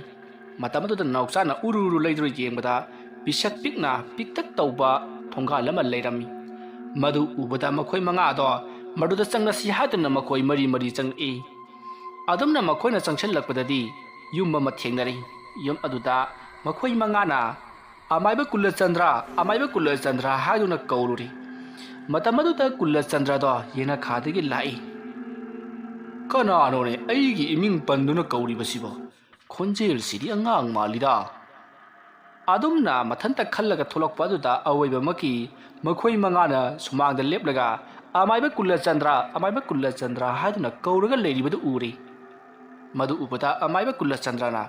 ꯃꯇꯝ ꯑꯗꯨꯗ ꯅꯥꯎꯆꯥꯅ ꯎꯔꯨ ꯎꯔꯨ ꯂꯩꯗꯨꯅ ꯌꯦꯡꯕꯗ ꯄꯤꯁꯛ ꯄꯤꯛꯅ ꯄꯤꯛꯇꯛ ꯇꯧꯕ ꯊꯣꯡꯒꯥꯜ ꯑꯃ ꯂꯩꯔꯝꯃꯤ꯫ ꯃꯗꯨ ꯎꯕꯗ ꯃꯈꯣꯏ ꯃꯉꯥꯗꯣ ꯃꯗꯨꯗ ꯆꯪꯂꯁꯤ ꯍꯥꯏꯗꯨꯅ ꯃꯈꯣꯏ ꯃꯔꯤ ꯃꯔꯤ ꯆꯪꯂꯛꯏ꯫ ꯑꯗꯨꯝꯅ ꯃꯈꯣꯏꯅ ꯆꯪꯁꯤꯜꯂꯛꯄꯗꯗꯤ ꯌꯨꯝ ꯑꯃ ꯊꯦꯡꯅꯔꯤ꯫ ꯌꯨꯝ ꯑꯗꯨꯗ ꯃꯈꯣꯏ ꯃꯉꯥꯅ "ꯑꯃꯥꯏꯕ ꯀꯨꯂꯆꯟꯗ꯭ꯔ, ꯑꯃꯥꯏꯕ ꯀꯨꯂꯆꯟꯗ꯭ꯔ" ꯍꯥꯏꯗꯨꯅ ꯀꯧꯔꯨꯔꯤ꯫ ꯃꯇꯝ ꯑꯗꯨꯗ ꯀꯨꯂꯆꯟꯗ꯭ꯔꯗꯣ ꯌꯦꯅꯈꯥꯗꯒꯤ ꯂꯥꯛꯏ꯫ "ꯀꯅꯥꯅꯣꯅꯦ ꯑꯩꯒꯤ ꯏꯃꯤꯡ ꯄꯟꯗꯨꯅ ꯀꯧꯔꯤꯕꯁꯤꯕꯣ? ꯈꯣꯟꯖꯦꯜꯁꯤꯗꯤ ꯑꯉꯥꯡ ꯃꯥꯜꯂꯤꯗ"꯫ ꯑꯗꯨꯝꯅ ꯃꯊꯟꯇ ꯈꯜꯂꯒ ꯊꯣꯛꯂꯛꯄ ꯑꯗꯨꯗ ꯑꯋꯣꯏꯕꯃꯛꯀꯤ ꯃꯈꯣꯏ ꯃꯉꯥꯅ ꯁꯨꯃꯥꯡꯗ ꯂꯦꯞꯂꯒ "ꯑꯃꯥꯏꯕ ꯀꯨꯂꯆꯟꯗ꯭ꯔ, ꯑꯃꯥꯏꯕ ꯀꯨꯂꯆꯟꯗ꯭ꯔ" ꯍꯥꯏꯗꯨꯅ ꯀꯧꯔꯒ ꯂꯩꯔꯤꯕꯗꯨ ꯎꯔꯤ꯫ ꯃꯗꯨ ꯎꯕꯗ ꯑꯃꯥꯏꯕ ꯀꯨꯂꯆꯟꯗ꯭ꯔꯅ,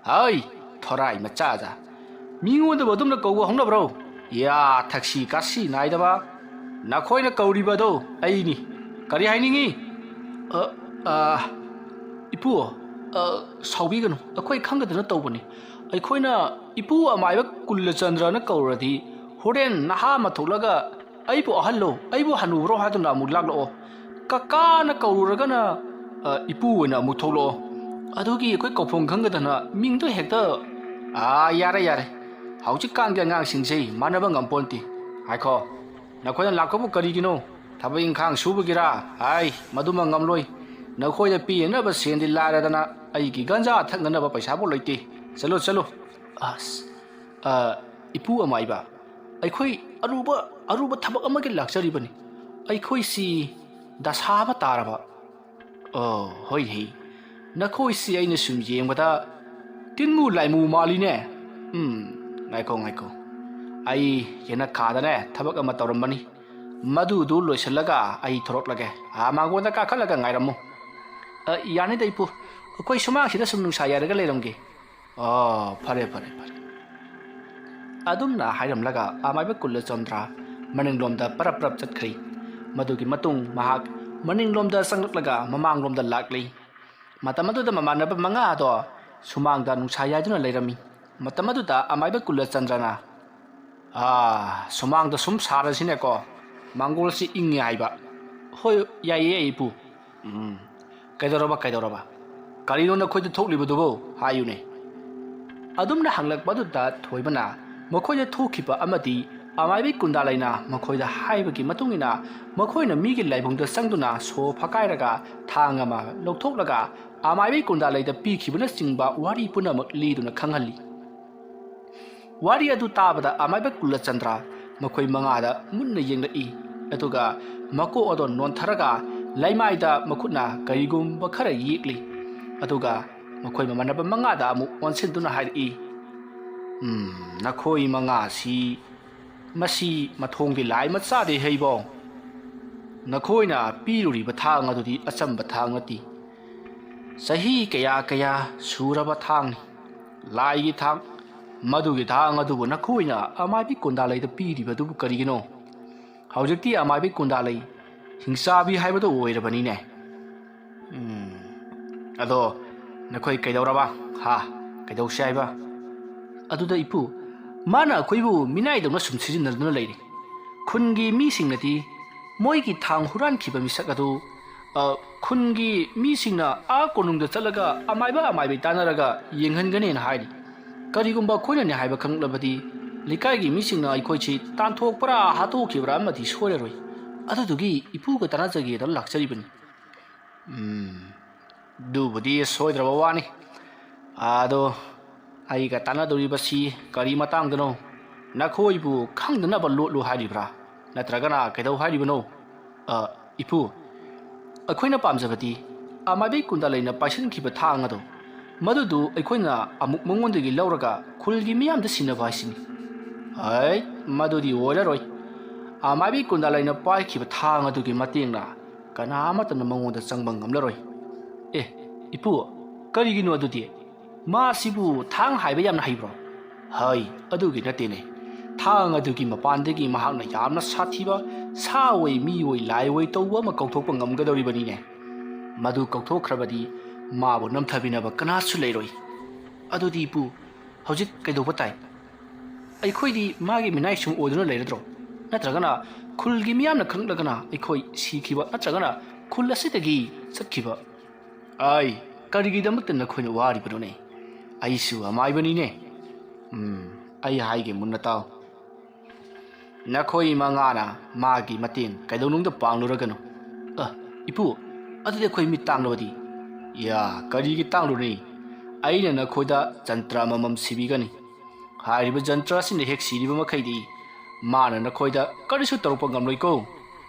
"ꯍꯩ, ꯊꯣꯔꯥꯏ ꯃꯆꯥꯗ, ꯃꯤꯉꯣꯟꯗꯕꯨ ꯑꯗꯨꯝꯅ ꯀꯧꯕ ꯍꯧꯅꯕ꯭ꯔꯣ? ꯌꯥ, ꯊꯛꯁꯤ ꯈꯥꯁꯤ ꯅꯥꯏꯗꯕ꯫ ꯅꯈꯣꯏꯅ ꯀꯧꯔꯤꯕ ꯑꯗꯣ ꯑꯩꯅꯤ꯫ ꯀꯔꯤ ꯍꯥꯏꯅꯤꯡꯉꯤ?" "ꯑ, ꯑ, ꯏꯄꯨ, ꯑ, ꯁꯥꯎꯕꯤꯒꯅꯨ, ꯑꯩꯈꯣꯏ ꯈꯪꯗꯗꯅ ꯇꯧꯕꯅꯤ꯫ ꯑꯩꯈꯣꯏꯅ ꯏꯄꯨ ꯑꯃꯥꯏꯕ ꯀꯨꯜꯂꯆꯟꯗ꯭ꯔꯅ ꯀꯧꯔꯗꯤ ꯍꯣꯔꯦꯟ ꯅꯍꯥ ꯑꯃ ꯊꯣꯛꯂꯒ ꯑꯩꯕꯨ ꯑꯍꯜꯂꯣ, ꯑꯩꯕꯨ ꯍꯅꯨꯕ꯭ꯔꯣ ꯍꯥꯏꯗꯨꯅ ꯑꯃꯨꯛ ꯂꯥꯛꯂꯛꯑꯣ꯫ ꯀꯀꯥꯅ ꯀꯧꯔꯨꯔꯒꯅ, ꯑ, ꯏꯄꯨ ꯑꯣꯏꯅ ꯑꯃꯨꯛ ꯊꯣꯛꯂꯛꯑꯣ꯫ ꯑꯗꯨꯒꯤ ꯑꯩꯈꯣꯏ ꯀꯧꯐꯝ ꯈꯪꯗꯗꯅ ꯃꯤꯡꯗꯣ ꯍꯦꯛꯇ"꯫ "ꯑꯥ, ꯌꯥꯔꯦ, ꯌꯥꯔꯦ꯫ ꯍꯧꯖꯤꯛꯀꯥꯟꯒꯤ ꯑꯉꯥꯡꯁꯤꯡꯁꯦ ꯃꯥꯟꯅꯕ ꯉꯝꯄꯣꯟꯇꯦ꯫ ꯉꯥꯏꯈꯣ, ꯅꯈꯣꯏꯅ ꯂꯥꯛꯄꯕꯨ ꯀꯔꯤꯒꯤꯅꯣ? ꯊꯕꯛ ꯏꯪꯈꯥꯡ ꯁꯨꯕꯒꯤꯔꯥ? ꯍꯥꯏ, ꯃꯗꯨꯃ ꯉꯝꯂꯣꯏ꯫ ꯅꯈꯣꯏꯗ ꯄꯤꯅꯅꯕ ꯁꯦꯟꯗꯤ ꯂꯥꯏꯔꯗꯅ ꯑꯩꯒꯤ ꯒꯟꯖꯥ ꯊꯛꯅꯅꯕ ꯄꯩꯁꯥꯐꯥꯎ ꯂꯩꯇꯦ꯫ ꯆꯠꯂꯣ, ꯆꯠꯂꯣ"꯫ "ꯑꯁ, ꯑ, ꯏꯄꯨ ꯑꯃꯥꯏꯕ, ꯑꯩꯈꯣꯏ ꯑꯔꯨꯕ, ꯑꯔꯨꯕ ꯊꯕꯛ ꯑꯃꯒꯤ ꯂꯥꯛꯆꯔꯤꯕꯅꯤ꯫ ꯑꯩꯈꯣꯏꯁꯤ ꯗꯁꯥ ꯑꯃ ꯇꯥꯔꯕ"꯫ "ꯑꯣ, ꯍꯣꯏ, ꯍꯩ꯫ ꯅꯈꯣꯏꯁꯤ ꯑꯩꯅ ꯁꯨꯝ ꯌꯦꯡꯕꯗ ꯇꯤꯟꯃꯨ ꯂꯥꯏꯃꯨ ꯃꯥꯜꯂꯤꯅꯦ꯫ ꯎꯝ, ꯉꯥꯏꯈꯣ, ꯉꯥꯏꯈꯣ꯫ ꯑꯩ ꯌꯦꯅꯈꯥꯗꯅꯦ ꯊꯕꯛ ꯑꯃ ꯇꯧꯔꯝꯕꯅꯤ꯫ ꯃꯗꯨꯗꯨ ꯂꯣꯏꯁꯤꯜꯂꯒ ꯑꯩ ꯊꯣꯔꯛꯂꯒꯦ꯫ ꯑꯥ, ꯃꯥꯡꯒꯣꯟꯗ ꯀꯥꯈꯠꯂꯒ ꯉꯥꯏꯔꯝꯃꯨ"꯫ "ꯑ, ꯌꯥꯅꯤꯗ, ꯏꯄꯨ꯫ ꯑꯩꯈꯣꯏ ꯁꯨꯃꯥꯡꯁꯤꯗ ꯁꯨꯝ ꯅꯨꯡꯁꯥ ꯌꯥꯏꯔꯒ ꯂꯩꯔꯝꯒꯦ"꯫ "ꯑꯣ, ꯐꯔꯦ, ꯐꯔꯦ, ꯐꯔꯦ"꯫ ꯑꯗꯨꯝꯅ ꯍꯥꯏꯔꯝꯂꯒ ꯑꯃꯥꯏꯕ ꯀꯨꯜꯂꯆꯟꯗ꯭ꯔ ꯃꯅꯤꯡꯂꯣꯝꯗ ꯄꯔꯞ ꯄꯔꯞ ꯆꯠꯈ꯭ꯔꯤ꯫ ꯃꯗꯨꯒꯤ ꯃꯇꯨꯡ ꯃꯍꯥꯛ ꯃꯅꯤꯡꯂꯣꯝꯗ ꯆꯪꯂꯛꯂꯒ ꯃꯃꯥꯡꯂꯣꯝꯗ ꯂꯥꯛꯂꯤ꯫ ꯃꯇꯝ ꯑꯗꯨꯗ ꯃꯃꯥꯟꯅꯕ ꯃꯉꯥ ꯑꯗꯣ ꯁꯨꯃꯥꯡꯗ ꯅꯨꯡꯁꯥ ꯌꯥꯏꯗꯨꯅ ꯂꯩꯔꯝꯃꯤ꯫ ꯃꯇꯝ ꯑꯗꯨꯗ ꯑꯃꯥꯏꯕ ꯀꯨꯜꯂꯆꯟꯗ꯭ꯔꯅ, "ꯑꯥ, ꯁꯨꯃꯥꯡꯗ ꯁꯨꯝ ꯁꯥꯔꯁꯤꯅꯦꯀꯣ, ꯃꯥꯡꯒꯣꯜꯁꯤ ꯏꯪꯉꯦ ꯍꯥꯏꯕ"꯫ "ꯍꯣꯏ, ꯌꯥꯏꯌꯦ, ꯌꯥꯏꯌꯦ, ꯏꯄꯨ"꯫ "ꯎꯝ, ꯀꯩꯗꯧꯔꯕ, ꯀꯩꯗꯧꯔꯕ? ꯀꯔꯤꯅꯣ ꯅꯈꯣꯏꯗ ꯊꯣꯛꯂꯤꯕꯗꯨꯕꯨ? ꯍꯥꯏꯌꯨꯅꯦ"꯫ ꯑꯗꯨꯝꯅ ꯍꯪꯂꯛꯄ ꯑꯗꯨꯗ ꯊꯣꯏꯕꯅ ꯃꯈꯣꯏꯗ ꯊꯣꯛꯈꯤꯕ ꯑꯃꯗꯤ ꯑꯃꯥꯏꯕꯤ ꯀꯨꯟꯗꯥꯂꯩꯅ ꯃꯈꯣꯏꯗ ꯍꯥꯏꯕꯒꯤ ꯃꯇꯨꯡ ꯏꯟꯅ ꯃꯈꯣꯏꯅ ꯃꯤꯒꯤ ꯂꯥꯏꯕꯨꯡꯗ ꯆꯪꯗꯨꯅ ꯁꯣ ꯐꯥꯀꯥꯏꯔꯒ ꯊꯥꯡ ꯑꯃ ꯂꯧꯊꯣꯛꯂꯒ ꯑꯃꯥꯏꯕꯤ ꯀꯨꯟꯗꯥꯂꯩꯗ ꯄꯤꯈꯤꯕꯅꯆꯤꯡꯕ ꯋꯥꯔꯤ ꯄꯨꯝꯅꯃꯛ ꯂꯤꯗꯨꯅ ꯈꯪꯍꯜꯂꯤ꯫ ꯋꯥꯔꯤ ꯑꯗꯨ ꯇꯥꯕꯗ ꯑꯃꯥꯏꯕ ꯀꯨꯂꯆꯟꯗ꯭ꯔ ꯃꯈꯣꯏ ꯃꯉꯥꯗ ꯃꯨꯟꯅ ꯌꯦꯡꯂꯛꯏ꯫ ꯑꯗꯨꯒ ꯃꯀꯣꯛ ꯑꯗꯣ ꯅꯣꯟꯊꯔꯒ ꯂꯩꯃꯥꯏꯗ ꯃꯈꯨꯠꯅ ꯀꯔꯤꯒꯨꯝꯕ ꯈꯔ ꯌꯦꯛꯂꯤ꯫ ꯑꯗꯨꯒ ꯃꯈꯣꯏ ꯃꯃꯥꯟꯅꯕ ꯃꯉꯥꯗ ꯑꯃꯨꯛ ꯑꯣꯟꯁꯤꯟꯗꯨꯅ ꯍꯥꯏꯔꯛꯏ, "ꯎꯝ, ꯅꯈꯣꯏ ꯃꯉꯥꯁꯤ, ꯃꯁꯤ ꯃꯊꯣꯡꯒꯤ ꯂꯥꯏ ꯃꯆꯥꯗꯤ ꯍꯩꯕꯣ꯫ ꯅꯈꯣꯏꯅ ꯄꯤꯔꯨꯔꯤꯕ ꯊꯥꯡ ꯑꯗꯨꯗꯤ ꯑꯆꯝꯕ ꯊꯥꯡ ꯅꯠꯇꯦ꯫ ꯆꯍꯤ ꯀꯌꯥ ꯀꯌꯥ ꯁꯨꯔꯕ ꯊꯥꯡꯅꯤ꯫ ꯂꯥꯏꯒꯤ ꯊꯥꯡ꯫ ꯃꯗꯨꯒꯤ ꯊꯥꯡ ꯑꯗꯨꯕꯨ ꯅꯈꯣꯏꯅ ꯑꯃꯥꯏꯕꯤ ꯀꯨꯟꯗꯥꯂꯩꯗ ꯄꯤꯔꯤꯕꯗꯨꯕꯨ ꯀꯔꯤꯒꯤꯅꯣ? ꯍꯧꯖꯤꯛꯇꯤ ꯑꯃꯥꯏꯕꯤ ꯀꯨꯟꯗꯥꯂꯩ ꯍꯤꯡꯆꯥꯕꯤ ꯍꯥꯏꯕꯗꯨ ꯑꯣꯏꯔꯕꯅꯤꯅꯦ꯫ ꯎꯝ, ꯑꯗꯣ ꯅꯈꯣꯏ ꯀꯩꯗꯧꯔꯕ? ꯍꯥ? ꯀꯩꯗꯧꯁꯦ ꯍꯥꯏꯕ?" ꯑꯗꯨꯗ ꯏꯄꯨ, "ꯃꯥꯅ ꯑꯩꯈꯣꯏꯕꯨ ꯃꯤꯅꯥꯏꯗꯧꯅ ꯁꯨꯝ ꯁꯤꯖꯤꯟꯅꯗꯨꯅ ꯂꯩꯔꯤ꯫ ꯈꯨꯟꯒꯤ ꯃꯤꯁꯤꯡꯅꯗꯤ ꯃꯣꯏꯒꯤ ꯊꯥꯡ ꯍꯨꯔꯥꯟꯈꯤꯕ ꯃꯤꯁꯛ ꯑꯗꯨ, ꯑ, ꯈꯨꯟꯒꯤ ꯃꯤꯁꯤꯡꯅ ꯑꯥ ꯀꯣꯅꯨꯡꯗ ꯆꯠꯂꯒ ꯑꯃꯥꯏꯕ ꯑꯃꯥꯏꯕꯤ ꯇꯥꯟꯅꯔꯒ ꯌꯦꯡꯍꯟꯒꯅꯦꯅ ꯍꯥꯏꯔꯤ꯫ ꯀꯔꯤꯒꯨꯝꯕ ꯑꯩꯈꯣꯏꯅꯅꯦ ꯍꯥꯏꯕ ꯈꯪꯂꯕꯗꯤ, ꯂꯩꯀꯥꯏꯒꯤ ꯃꯤꯁꯤꯡꯅ ꯑꯩꯈꯣꯏꯁꯤ ꯇꯥꯟꯊꯣꯛꯄ꯭ꯔꯥ ꯍꯥꯠꯇꯣꯛꯈꯤꯕ꯭ꯔꯥ ꯑꯃꯗꯤ ꯁꯣꯏꯔꯔꯣꯏ꯫ ꯑꯗꯨꯗꯨꯒꯤ ꯏꯄꯨꯒ ꯇꯥꯟꯅꯖꯒꯦꯗꯅ ꯂꯥꯛꯆꯔꯤꯕꯅꯤ꯫" "ꯎꯝ, ꯑꯗꯨꯕꯨꯗꯤ ꯁꯣꯏꯗ꯭ꯔꯕ ꯋꯥꯅꯤ꯫ ꯑꯗꯣ ꯑꯩꯒ ꯇꯥꯟꯅꯗꯧꯔꯤꯕꯁꯤ ꯀꯔꯤ ꯃꯇꯥꯡꯗꯅꯣ? ꯅꯈꯣꯏꯕꯨ ꯈꯪꯗꯅꯕ ꯂꯣꯠꯂꯨ ꯍꯥꯏꯔꯤꯕ꯭ꯔꯥ? ꯅꯠꯇ꯭ꯔꯒꯅ ꯀꯩꯗꯧ ꯍꯥꯏꯔꯤꯕꯅꯣ?" "ꯑ, ꯏꯄꯨ, ꯑꯩꯈꯣꯏꯅ ꯄꯥꯝꯖꯕꯗꯤ ꯑꯃꯥꯏꯕꯤ ꯀꯨꯟꯗꯥꯂꯩꯅ ꯄꯥꯏꯁꯤꯟꯈꯤꯕ ꯊꯥꯡ ꯑꯗꯣ, ꯃꯗꯨꯗꯨ ꯑꯩꯈꯣꯏꯅ ꯑꯃꯨꯛ ꯃꯉꯣꯟꯗꯒꯤ ꯂꯧꯔꯒ ꯈꯨꯜꯒꯤ ꯃꯤꯌꯥꯝꯗ ꯁꯤꯟꯅꯕ ꯍꯥꯏꯁꯤꯅꯤ꯫" "ꯍꯩ, ꯃꯗꯨꯗꯤ ꯑꯣꯏꯔꯔꯣꯏ꯫ ꯑꯃꯥꯏꯕꯤ ꯀꯨꯟꯗꯥꯂꯩꯅ ꯄꯥꯏꯈꯤꯕ ꯊꯥꯡ ꯑꯗꯨꯒꯤ ꯃꯇꯦꯡꯅ ꯀꯅꯥ ꯑꯃꯠꯇꯅ ꯃꯉꯣꯟꯗ ꯆꯪꯕ ꯉꯝꯂꯔꯣꯏ꯫ ꯑꯦ, ꯏꯄꯨ, ꯀꯔꯤꯒꯤꯅꯣ ꯑꯗꯨꯗꯤ? ꯃꯥꯁꯤꯕꯨ ꯊꯥꯡ ꯍꯥꯏꯕ ꯌꯥꯝꯅ ꯍꯩꯕ꯭ꯔꯣ?" "ꯍꯩ, ꯑꯗꯨꯒꯤ ꯅꯠꯇꯦꯅꯦ꯫ ꯊꯥꯡ ꯑꯗꯨꯒꯤ ꯃꯄꯥꯟꯗꯒꯤ ꯃꯍꯥꯛꯅ ꯌꯥꯝꯅ ꯁꯥꯊꯤꯕ ꯁꯥ ꯑꯣꯏ, ꯃꯤ ꯑꯣꯏ, ꯂꯥꯏ ꯑꯣꯏ ꯇꯧꯕ ꯑꯃ ꯀꯧꯊꯣꯛꯄ ꯉꯝꯒꯗꯧꯔꯤꯕꯅꯤꯅꯦ꯫ ꯃꯗꯨ ꯀꯧꯊꯣꯛꯈ꯭ꯔꯕꯗꯤ ꯃꯥꯕꯨ ꯅꯝꯊꯕꯤꯅꯕ ꯀꯅꯥꯁꯨ ꯂꯩꯔꯣꯏ꯫ ꯑꯗꯨꯗꯤ ꯏꯄꯨ, ꯍꯧꯖꯤꯛ ꯀꯩꯗꯧꯕ ꯇꯥꯏ? ꯑꯩꯈꯣꯏꯗꯤ ꯃꯥꯒꯤ ꯃꯤꯅꯥꯏ ꯁꯨꯝ ꯑꯣꯏꯗꯨꯅ ꯂꯩꯔꯗ꯭ꯔꯣ? ꯅꯠꯇ꯭ꯔꯒꯅ ꯈꯨꯜꯒꯤ ꯃꯤꯌꯥꯝꯅ ꯈꯪꯂꯛꯂꯒꯅ ꯑꯩꯈꯣꯏ ꯁꯤꯈꯤꯕ ꯅꯠꯇ꯭ꯔꯒꯅ ꯈꯨꯜ ꯑꯁꯤꯗꯒꯤ ꯆꯠꯈꯤꯕ?" "ꯑꯩ, ꯀꯔꯤꯒꯤꯗꯃꯛꯇ ꯅꯈꯣꯏꯅ ꯋꯥꯔꯤꯕꯅꯣꯅꯦ? ꯑꯩꯁꯨ ꯑꯃꯥꯏꯕꯅꯤꯅꯦ꯫ ꯎꯝ, ꯑꯩ ꯍꯥꯏꯒꯦ ꯃꯨꯟꯅ ꯇꯥꯎ꯫ ꯅꯈꯣꯏ ꯃꯉꯥꯅ ꯃꯥꯒꯤ ꯃꯇꯦꯡ ꯀꯩꯗꯧꯅꯨꯡꯗ ꯄꯥꯡꯂꯨꯔꯒꯅꯨ꯫" "ꯑ, ꯏꯄꯨ, ꯑꯗꯨꯗꯤ ꯑꯩꯈꯣꯏ ꯃꯤꯠ ꯇꯥꯡꯂꯕꯗꯤ?" "ꯌꯥ, ꯀꯔꯤꯒꯤ ꯇꯥꯡꯂꯨꯅꯤ? ꯑꯩꯅ ꯅꯈꯣꯏꯗ ꯖꯟꯇ꯭ꯔ ꯑꯃꯃꯝ ꯁꯤꯕꯤꯒꯅꯤ꯫ ꯍꯥꯏꯔꯤꯕ ꯖꯟꯇ꯭ꯔ ꯑꯁꯤꯅ ꯍꯦꯛ ꯁꯤꯔꯤꯕ ꯃꯈꯩꯗꯤ ꯃꯥꯅ ꯅꯈꯣꯏꯗ ꯀꯔꯤꯁꯨ ꯇꯧꯔꯛꯄ ꯉꯝꯂꯣꯏꯀꯣ꯫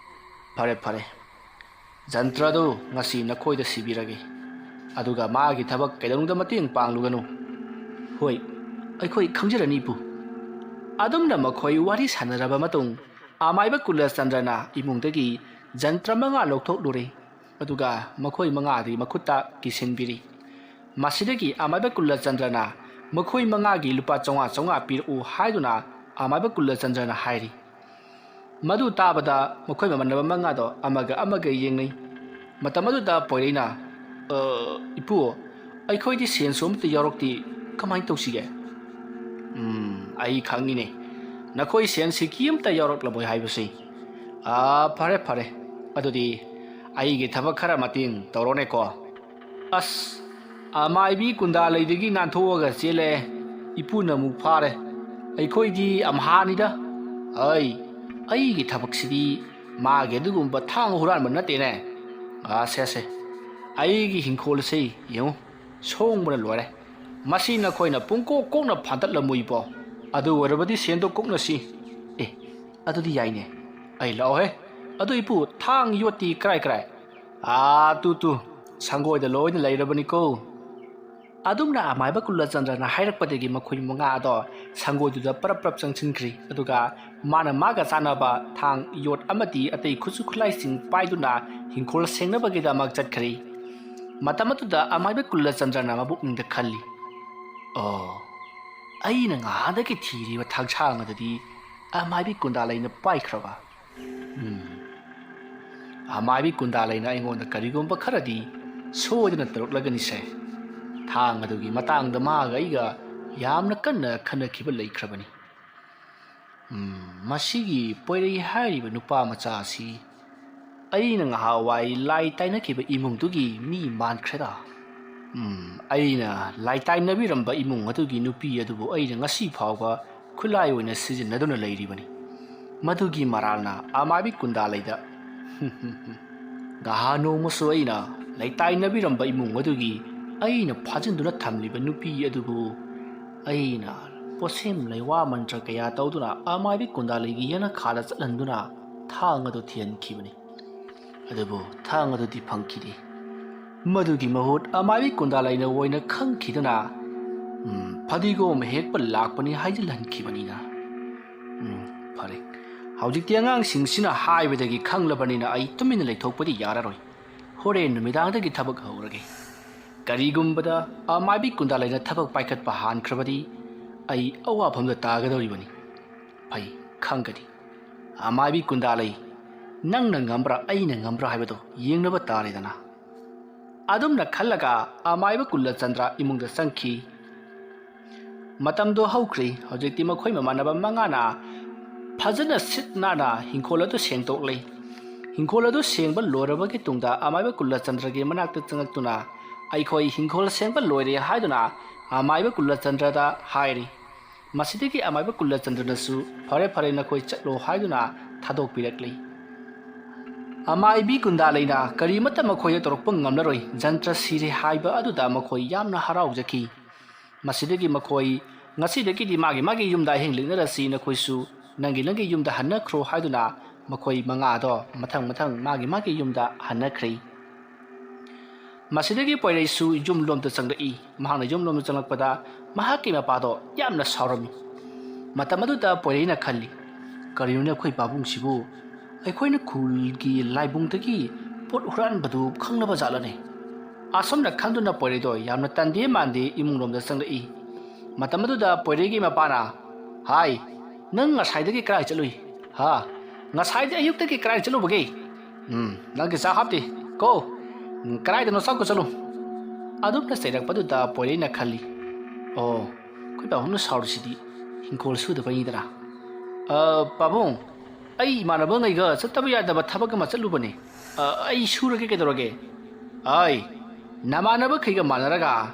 ꯐꯔꯦ, ꯐꯔꯦ, ꯖꯟꯇ꯭ꯔ ꯑꯗꯨ ꯉꯁꯤ ꯅꯈꯣꯏꯗ ꯁꯤꯕꯤꯔꯒꯦ, ꯑꯗꯨꯒ ꯃꯥꯒꯤ ꯊꯕꯛ ꯀꯩꯗꯧꯅꯨꯡꯗ ꯃꯇꯦꯡ ꯄꯥꯡꯂꯨꯒꯅꯨ꯫ ꯍꯣꯏ, ꯑꯩꯈꯣꯏ ꯈꯪꯖꯔꯅꯤ, ꯏꯄꯨ꯫ ꯑꯗꯨꯝꯅ ꯃꯈꯣꯏ ꯋꯥꯔꯤ ꯁꯥꯟꯅꯔꯕ ꯃꯇꯨꯡ, ꯑꯃꯥꯏꯕ ꯀꯨꯂꯆꯟꯗ꯭ꯔꯅ ꯏꯃꯨꯡꯗꯒꯤ ꯖꯟꯇ꯭ꯔ ꯃꯉꯥ ꯂꯧꯊꯣꯛꯂꯨꯔꯦ, ꯑꯗꯨꯒ ꯃꯈꯣꯏ ꯃꯉꯥꯗꯤ ꯃꯈꯨꯠꯇ ꯀꯤꯁꯤꯟꯕꯤꯔꯤ꯫ ꯃꯁꯤꯗꯒꯤ ꯑꯃꯥꯏꯕ ꯀꯨꯂꯆꯟꯗ꯭ꯔꯅ ꯃꯈꯣꯏ ꯃꯉꯥꯒꯤ ꯂꯨꯄꯥ ꯆꯥꯝꯃꯉꯥ ꯆꯥꯝꯃꯉꯥ ꯄꯤꯔꯛꯎ ꯍꯥꯏꯗꯨꯅ ꯑꯃꯥꯏꯕ ꯀꯨꯂꯆꯟꯗ꯭ꯔꯅ ꯍꯥꯏꯔꯤ꯫ ꯃꯗꯨ ꯇꯥꯕꯗ ꯃꯈꯣꯏ ꯃꯃꯥꯟꯅꯕ ꯃꯉꯥꯗꯣ ꯑꯃꯒ ꯑꯃꯒ ꯌꯦꯡꯅꯩ꯫ ꯃꯇꯝ ꯑꯗꯨꯗ ꯄꯣꯏꯔꯩꯅ, "ꯑ, ꯏꯄꯨ, ꯑꯩꯈꯣꯏꯗꯤ ꯁꯦꯟꯁꯨ ꯑꯃꯠꯇ ꯌꯥꯎꯔꯛꯇꯦ, ꯀꯃꯥꯏꯅ ꯇꯧꯁꯤꯒꯦ?" "ꯎꯝ, ꯑꯩ ꯈꯪꯉꯤꯅꯦ, ꯅꯈꯣꯏ ꯁꯦꯟ ꯁꯤꯀꯤ ꯑꯃꯠꯇ ꯌꯥꯎꯔꯛꯂꯝꯃꯣꯏ ꯍꯥꯏꯕꯁꯤ꯫ ꯑꯥ, ꯐꯔꯦ, ꯐꯔꯦ, ꯑꯗꯨꯗꯤ ꯑꯩꯒꯤ ꯊꯕꯛ ꯈꯔ ꯃꯇꯦꯡ ꯇꯧꯔꯣꯅꯦꯀꯣ꯫" "ꯑꯁ, ꯑꯃꯥꯏꯕꯤ ꯀꯨꯟꯗꯥ ꯂꯩꯗꯒꯤ ꯅꯥꯟꯊꯣꯛꯑꯒ ꯆꯦꯜꯂꯦ꯫ ꯏꯄꯨꯅ ꯑꯃꯨꯛ ꯐꯥꯔꯦ꯫ ꯑꯩꯈꯣꯏꯗꯤ ꯑꯝꯍꯥꯅꯤꯗ꯫ ꯑꯩ, ꯑꯩꯒꯤ ꯊꯕꯛꯁꯤꯗꯤ ꯃꯥꯒꯤ ꯑꯗꯨꯒꯨꯝꯕ ꯊꯥꯡ ꯍꯨꯔꯥꯟꯕ ꯅꯠꯇꯦꯅꯦ꯫ ꯑꯁꯦ, ꯑꯁꯦ, ꯑꯩꯒꯤ ꯍꯤꯡꯈꯣꯜ ꯑꯁꯤ ꯌꯦꯡꯉꯨ, ꯁꯣꯡꯕꯅ ꯂꯣꯏꯔꯦ꯫ ꯃꯁꯤ ꯅꯈꯣꯏꯅ ꯄꯨꯡꯀꯣꯛ ꯀꯣꯛꯅ ꯐꯥꯗꯠꯂꯝꯃꯨꯏꯕꯣ꯫ ꯑꯗꯨ ꯑꯣꯏꯔꯕꯗꯤ ꯁꯦꯟꯗꯣ ꯀꯣꯛꯅꯁꯤ꯫ ꯑꯦ, ꯑꯗꯨꯗꯤ ꯌꯥꯏꯅꯦ꯫ ꯑꯩ ꯂꯥꯛꯑꯣꯍꯦ꯫ ꯑꯗꯨ ꯏꯄꯨ, ꯊꯥꯡ ꯌꯣꯠꯇꯤ ꯀꯔꯥꯏ ꯀꯔꯥꯏ?" "ꯑꯥ, ꯇꯨ, ꯇꯨ, ꯁꯪꯒꯣꯏꯗ ꯂꯣꯏꯅ ꯂꯩꯔꯕꯅꯤꯀꯣ꯫" ꯑꯗꯨꯝꯅ ꯑꯃꯥꯏꯕ ꯀꯨꯂꯆꯟꯗ꯭ꯔꯅ ꯍꯥꯏꯔꯛꯄꯗꯒꯤ ꯃꯈꯣꯏ ꯃꯉꯥ ꯑꯗꯣ ꯁꯪꯒꯣꯏꯗꯨꯗ ꯄꯔꯞ ꯄꯔꯞ ꯆꯪꯁꯤꯟꯈ꯭ꯔꯤ꯫ ꯑꯗꯨꯒ ꯃꯥꯅ ꯃꯥꯒ ꯆꯥꯟꯅꯕ ꯊꯥꯡ, ꯌꯣꯠ ꯑꯃꯗꯤ ꯑꯇꯩ ꯈꯨꯠꯁꯨ ꯈꯨꯠꯂꯥꯏꯁꯤꯡ ꯄꯥꯏꯗꯨꯅ ꯍꯤꯡꯈꯣꯜ ꯁꯦꯡꯅꯕꯒꯤꯗꯃꯛ ꯆꯠꯈ꯭ꯔꯤ꯫ ꯃꯇꯝ ꯑꯗꯨꯗ ꯑꯃꯥꯏꯕ ꯀꯨꯂꯆꯟꯗ꯭ꯔꯅ ꯃꯕꯨꯛꯅꯤꯡꯗ ꯈꯜꯂꯤ, "ꯑꯣ, ꯑꯩꯅ ꯉꯍꯥꯟꯗꯒꯤ ꯊꯤꯔꯤꯕ ꯊꯥꯡꯁꯥꯡ ꯑꯗꯨꯗꯤ ꯑꯃꯥꯏꯕꯤ ꯀꯨꯟꯗꯥꯂꯩꯅ ꯄꯥꯏꯈ꯭ꯔꯕ? ꯎꯝ, ꯑꯃꯥꯏꯕꯤ ꯀꯨꯟꯗꯥꯂꯩꯅ ꯑꯩꯉꯣꯟꯗ ꯀꯔꯤꯒꯨꯝꯕ ꯈꯔꯗꯤ ꯁꯣꯏꯗꯅ ꯇꯧꯔꯛꯂꯒꯅꯤꯁꯦ꯫ ꯊꯥꯡ ꯑꯗꯨꯒꯤ ꯃꯇꯥꯡꯗ ꯃꯥꯒ ꯑꯩꯒ ꯌꯥꯝꯅ ꯀꯟꯅ ꯈꯟꯅꯈꯤꯕ ꯂꯩꯈ꯭ꯔꯕꯅꯤ꯫ ꯎꯝ, ꯃꯁꯤꯒꯤ ꯄꯣꯏꯔꯩ ꯍꯥꯏꯔꯤꯕ ꯅꯨꯄꯥ ꯃꯆꯥ ꯑꯁꯤ ꯑꯩꯅ ꯉꯍꯥꯟꯋꯥꯏ ꯂꯥꯏ ꯇꯥꯏꯅꯈꯤꯕ ꯏꯃꯨꯡꯗꯨꯒꯤ ꯃꯤ ꯃꯥꯟꯈ꯭ꯔꯦꯗ꯫ ꯎꯝ, ꯑꯩꯅ ꯂꯥꯏ ꯇꯥꯏꯅꯕꯤꯔꯝꯕ ꯏꯃꯨꯡ ꯑꯗꯨꯒꯤ ꯅꯨꯄꯤ ꯑꯗꯨꯕꯨ ꯑꯩꯅ ꯉꯁꯤ ꯐꯥꯎꯕ ꯈꯨꯠꯂꯥꯏ ꯑꯣꯏꯅ ꯁꯤꯖꯤꯟꯅꯗꯨꯅ ꯂꯩꯔꯤꯕꯅꯤ꯫ ꯃꯗꯨꯒꯤ ꯃꯔꯥꯜꯅ ꯑꯃꯥꯏꯕꯤ ꯀꯨꯟꯗꯥꯂꯩꯗ꯫ ꯉꯍꯥꯟ ꯅꯣꯡꯃꯁꯨ ꯑꯩꯅ ꯂꯩꯇꯥꯏꯅꯕꯤꯔꯝꯕ ꯏꯃꯨꯡ ꯑꯗꯨꯒꯤ ꯑꯩꯅ ꯐꯥꯖꯤꯟꯗꯨꯅ ꯊꯝꯂꯤꯕ ꯅꯨꯄꯤ ꯑꯗꯨꯕꯨ ꯑꯩꯅ ꯄꯣꯠꯁꯦꯝ ꯂꯩꯋꯥ ꯃꯟꯇ꯭ꯔ ꯀꯌꯥ ꯇꯧꯗꯨꯅ ꯑꯃꯥꯏꯕꯤ ꯀꯨꯟꯗꯥꯂꯩꯒꯤ ꯌꯦꯅꯈꯥꯗ ꯆꯠꯍꯟꯗꯨꯅ ꯊꯥꯡ ꯑꯗꯨ ꯊꯤꯍꯟꯈꯤꯕꯅꯤ꯫ ꯑꯗꯨꯕꯨ ꯊꯥꯡ ꯑꯗꯨꯗꯤ ꯐꯪꯈꯤꯗꯦ꯫ ꯃꯗꯨꯒꯤ ꯃꯍꯨꯠ ꯑꯃꯥꯏꯕꯤ ꯀꯨꯟꯗꯥꯂꯩꯅ ꯑꯣꯏꯅ ꯈꯪꯈꯤꯗꯨꯅ, "ꯎꯝ, ꯐꯗꯤꯒꯣꯝ ꯍꯦꯛꯄ ꯂꯥꯛꯄꯅꯤ" ꯍꯥꯏꯖꯤꯜꯍꯟꯈꯤꯕꯅꯤꯅ꯫ ꯎꯝ, ꯐꯔꯦ꯫ ꯍꯧꯖꯤꯛꯇꯤ ꯑꯉꯥꯡꯁꯤꯡꯁꯤꯅ ꯍꯥꯏꯕꯗꯒꯤ ꯈꯪꯂꯕꯅꯤꯅ ꯑꯩ ꯇꯨꯃꯤꯟꯅ ꯂꯩꯊꯣꯛꯄꯗꯤ ꯌꯥꯔꯔꯣꯏ꯫ ꯍꯣꯔꯦꯟ ꯅꯨꯃꯤꯗꯥꯡꯗꯒꯤ ꯊꯕꯛ ꯍꯧꯔꯒꯦ꯫ ꯀꯔꯤꯒꯨꯝꯕꯗ ꯑꯃꯥꯏꯕꯤ ꯀꯨꯟꯗꯥꯂꯩꯅ ꯊꯕꯛ ꯄꯥꯏꯈꯠꯄ ꯍꯥꯟꯈ꯭ꯔꯕꯗꯤ ꯑꯩ ꯑꯋꯥꯐꯝꯗ ꯇꯥꯒꯗꯧꯔꯤꯕꯅꯤ꯫ ꯐꯩ, ꯈꯪꯒꯅꯤ꯫ ꯑꯃꯥꯏꯕꯤ ꯀꯨꯟꯗꯥꯂꯩ, ꯅꯪꯅ ꯉꯝꯕ꯭ꯔꯥ ꯑꯩꯅ ꯉꯝꯕ꯭ꯔꯥ ꯍꯥꯏꯕꯗꯣ ꯌꯦꯡꯅꯕ ꯇꯥꯔꯦꯗꯅ꯫ ꯑꯗꯨꯝꯅ ꯈꯜꯂꯒ ꯑꯃꯥꯏꯕ ꯀꯨꯜꯂꯆꯟꯗ꯭ꯔ ꯏꯃꯨꯡꯗ ꯆꯪꯈꯤ꯫ ꯃꯇꯝꯗꯣ ꯍꯧꯈ꯭ꯔꯦ꯫ ꯍꯧꯖꯤꯛꯇꯤ ꯃꯈꯣꯏ ꯃꯃꯥꯟꯅꯕ ꯃꯉꯥꯅ ꯐꯖꯅ ꯁꯤꯠ ꯅꯥꯟꯅ ꯍꯤꯡꯈꯣꯜ ꯑꯗꯨ ꯁꯦꯡꯗꯣꯛꯂꯤ꯫ ꯍꯤꯡꯈꯣꯜ ꯑꯗꯨ ꯁꯦꯡꯕ ꯂꯣꯏꯔꯕꯒꯤ ꯇꯨꯡꯗ ꯑꯃꯥꯏꯕ ꯀꯨꯜꯂꯆꯟꯗ꯭ꯔꯒꯤ ꯃꯅꯥꯛꯇ ꯆꯪꯂꯛꯇꯨꯅ, "ꯑꯩꯈꯣꯏ ꯍꯤꯡꯈꯣꯜ ꯁꯦꯡꯕ ꯂꯣꯏꯔꯦ" ꯍꯥꯏꯗꯨꯅ ꯑꯃꯥꯏꯕ ꯀꯨꯜꯂꯆꯟꯗ꯭ꯔꯗ ꯍꯥꯏꯔꯤ꯫ ꯃꯁꯤꯗꯒꯤ ꯑꯃꯥꯏꯕ ꯀꯨꯜꯂꯆꯟꯗ꯭ꯔꯅꯁꯨ "ꯐꯔꯦ, ꯐꯔꯦ, ꯅꯈꯣꯏ ꯆꯠꯂꯣ" ꯍꯥꯏꯗꯨꯅ ꯊꯥꯗꯣꯛꯄꯤꯔꯛꯂꯤ꯫ ꯑꯃꯥꯏꯕꯤ ꯀꯨꯟꯗꯥꯂꯩꯅ ꯀꯔꯤꯃꯠꯇ ꯃꯈꯣꯏꯗ ꯇꯧꯔꯛꯄ ꯉꯝꯂꯔꯣꯏ꯫ ꯖꯟꯇ꯭ꯔ ꯁꯤꯔꯦ ꯍꯥꯏꯕ ꯑꯗꯨꯗ ꯃꯈꯣꯏ ꯌꯥꯝꯅ ꯍꯔꯥꯎꯖꯈꯤ꯫ ꯃꯁꯤꯗꯒꯤ ꯃꯈꯣꯏ, "ꯉꯁꯤꯗꯒꯤꯗꯤ ꯃꯥꯒꯤ ꯃꯥꯒꯤ ꯌꯨꯝꯗ ꯑꯍꯤꯡ ꯂꯦꯛꯅꯔꯁꯤ, ꯅꯈꯣꯏꯁꯨ ꯅꯪꯒꯤ ꯅꯪꯒꯤ ꯌꯨꯝꯗ ꯍꯟꯅꯈ꯭ꯔꯣ" ꯍꯥꯏꯗꯨꯅ ꯃꯈꯣꯏ ꯃꯉꯥꯗꯣ ꯃꯊꯪ ꯃꯊꯪ ꯃꯥꯒꯤ ꯃꯥꯒꯤ ꯌꯨꯝꯗ ꯍꯟꯅꯈ꯭ꯔꯦ꯫ ꯃꯁꯤꯗꯒꯤ ꯄꯣꯏꯔꯩꯁꯨ ꯌꯨꯝꯂꯣꯝꯗ ꯆꯪꯂꯛꯏ꯫ ꯃꯍꯥꯛꯅ ꯌꯨꯝꯂꯣꯝꯗ ꯆꯪꯂꯛꯄꯗ ꯃꯍꯥꯛꯀꯤ ꯃꯄꯥꯗꯣ ꯌꯥꯝꯅ ꯁꯥꯎꯔꯝꯃꯤ꯫ ꯃꯇꯝ ꯑꯗꯨꯗ ꯄꯣꯏꯔꯩꯅ ꯈꯜꯂꯤ, "ꯀꯔꯤꯅꯣꯅꯦ ꯑꯩꯈꯣꯏ ꯄꯥꯕꯨꯡꯁꯤꯕꯨ? ꯑꯩꯈꯣꯏꯅ ꯈꯨꯜꯒꯤ ꯂꯥꯏꯕꯨꯡꯗꯒꯤ ꯄꯣꯠ ꯍꯨꯔꯥꯟꯕꯗꯨ ꯈꯪꯂꯕ ꯖꯥꯠꯂꯅꯦ?" ꯑꯁꯨꯝꯅ ꯈꯟꯗꯨꯅ ꯄꯣꯏꯔꯩꯗꯣ ꯌꯥꯝꯅ ꯇꯟꯗꯦ ꯃꯥꯟꯗꯦ ꯏꯃꯨꯡꯂꯣꯝꯗ ꯆꯪꯂꯛꯏ꯫ ꯃꯇꯝ ꯑꯗꯨꯗ ꯄꯣꯏꯔꯩꯒꯤ ꯃꯄꯥꯅ, "ꯍꯥꯏ, ꯅꯪ ꯉꯁꯥꯏꯗꯒꯤ ꯀꯗꯥꯏ ꯆꯠꯂꯨꯏ? ꯍꯥ? ꯉꯁꯥꯏꯗꯤ ꯑꯌꯨꯛꯇꯒꯤ ꯀꯗꯥꯏ ꯆꯠꯂꯨꯕꯒꯦ? ꯎꯝ, ꯅꯪꯒꯤ ꯆꯥꯛ ꯍꯥꯞꯇꯦ꯫ ꯀꯣ, ꯎꯝ, ꯀꯗꯥꯏꯗꯅꯣ ꯆꯥꯛꯀ ꯆꯠꯂꯨ?" ꯑꯗꯨꯝꯅ ꯆꯩꯔꯛꯄꯗꯨꯗ ꯄꯣꯏꯔꯩꯅ ꯈꯜꯂꯤ, "ꯑꯣ, ꯑꯩꯈꯣꯏ ꯄꯥꯕꯨꯡꯅ ꯁꯥꯎꯔꯤꯁꯤꯗꯤ ꯍꯤꯡꯈꯣꯜ ꯁꯨꯗꯕꯩꯅꯤꯗꯅ꯫ ꯑ, ꯄꯥꯕꯨꯡ, ꯑꯩ ꯏꯃꯥꯟꯅꯕꯉꯩꯒ ꯆꯠꯇꯕ ꯌꯥꯗꯕ ꯊꯕꯛ ꯑꯃ ꯆꯠꯂꯨꯕꯅꯦ꯫ ꯑ, ꯑꯩ ꯁꯨꯔꯒꯦ ꯀꯩꯗꯧꯔꯒꯦ?" "ꯑꯩ, ꯅꯃꯥꯟꯅꯕꯈꯩꯒ ꯃꯥꯟꯅꯔꯒ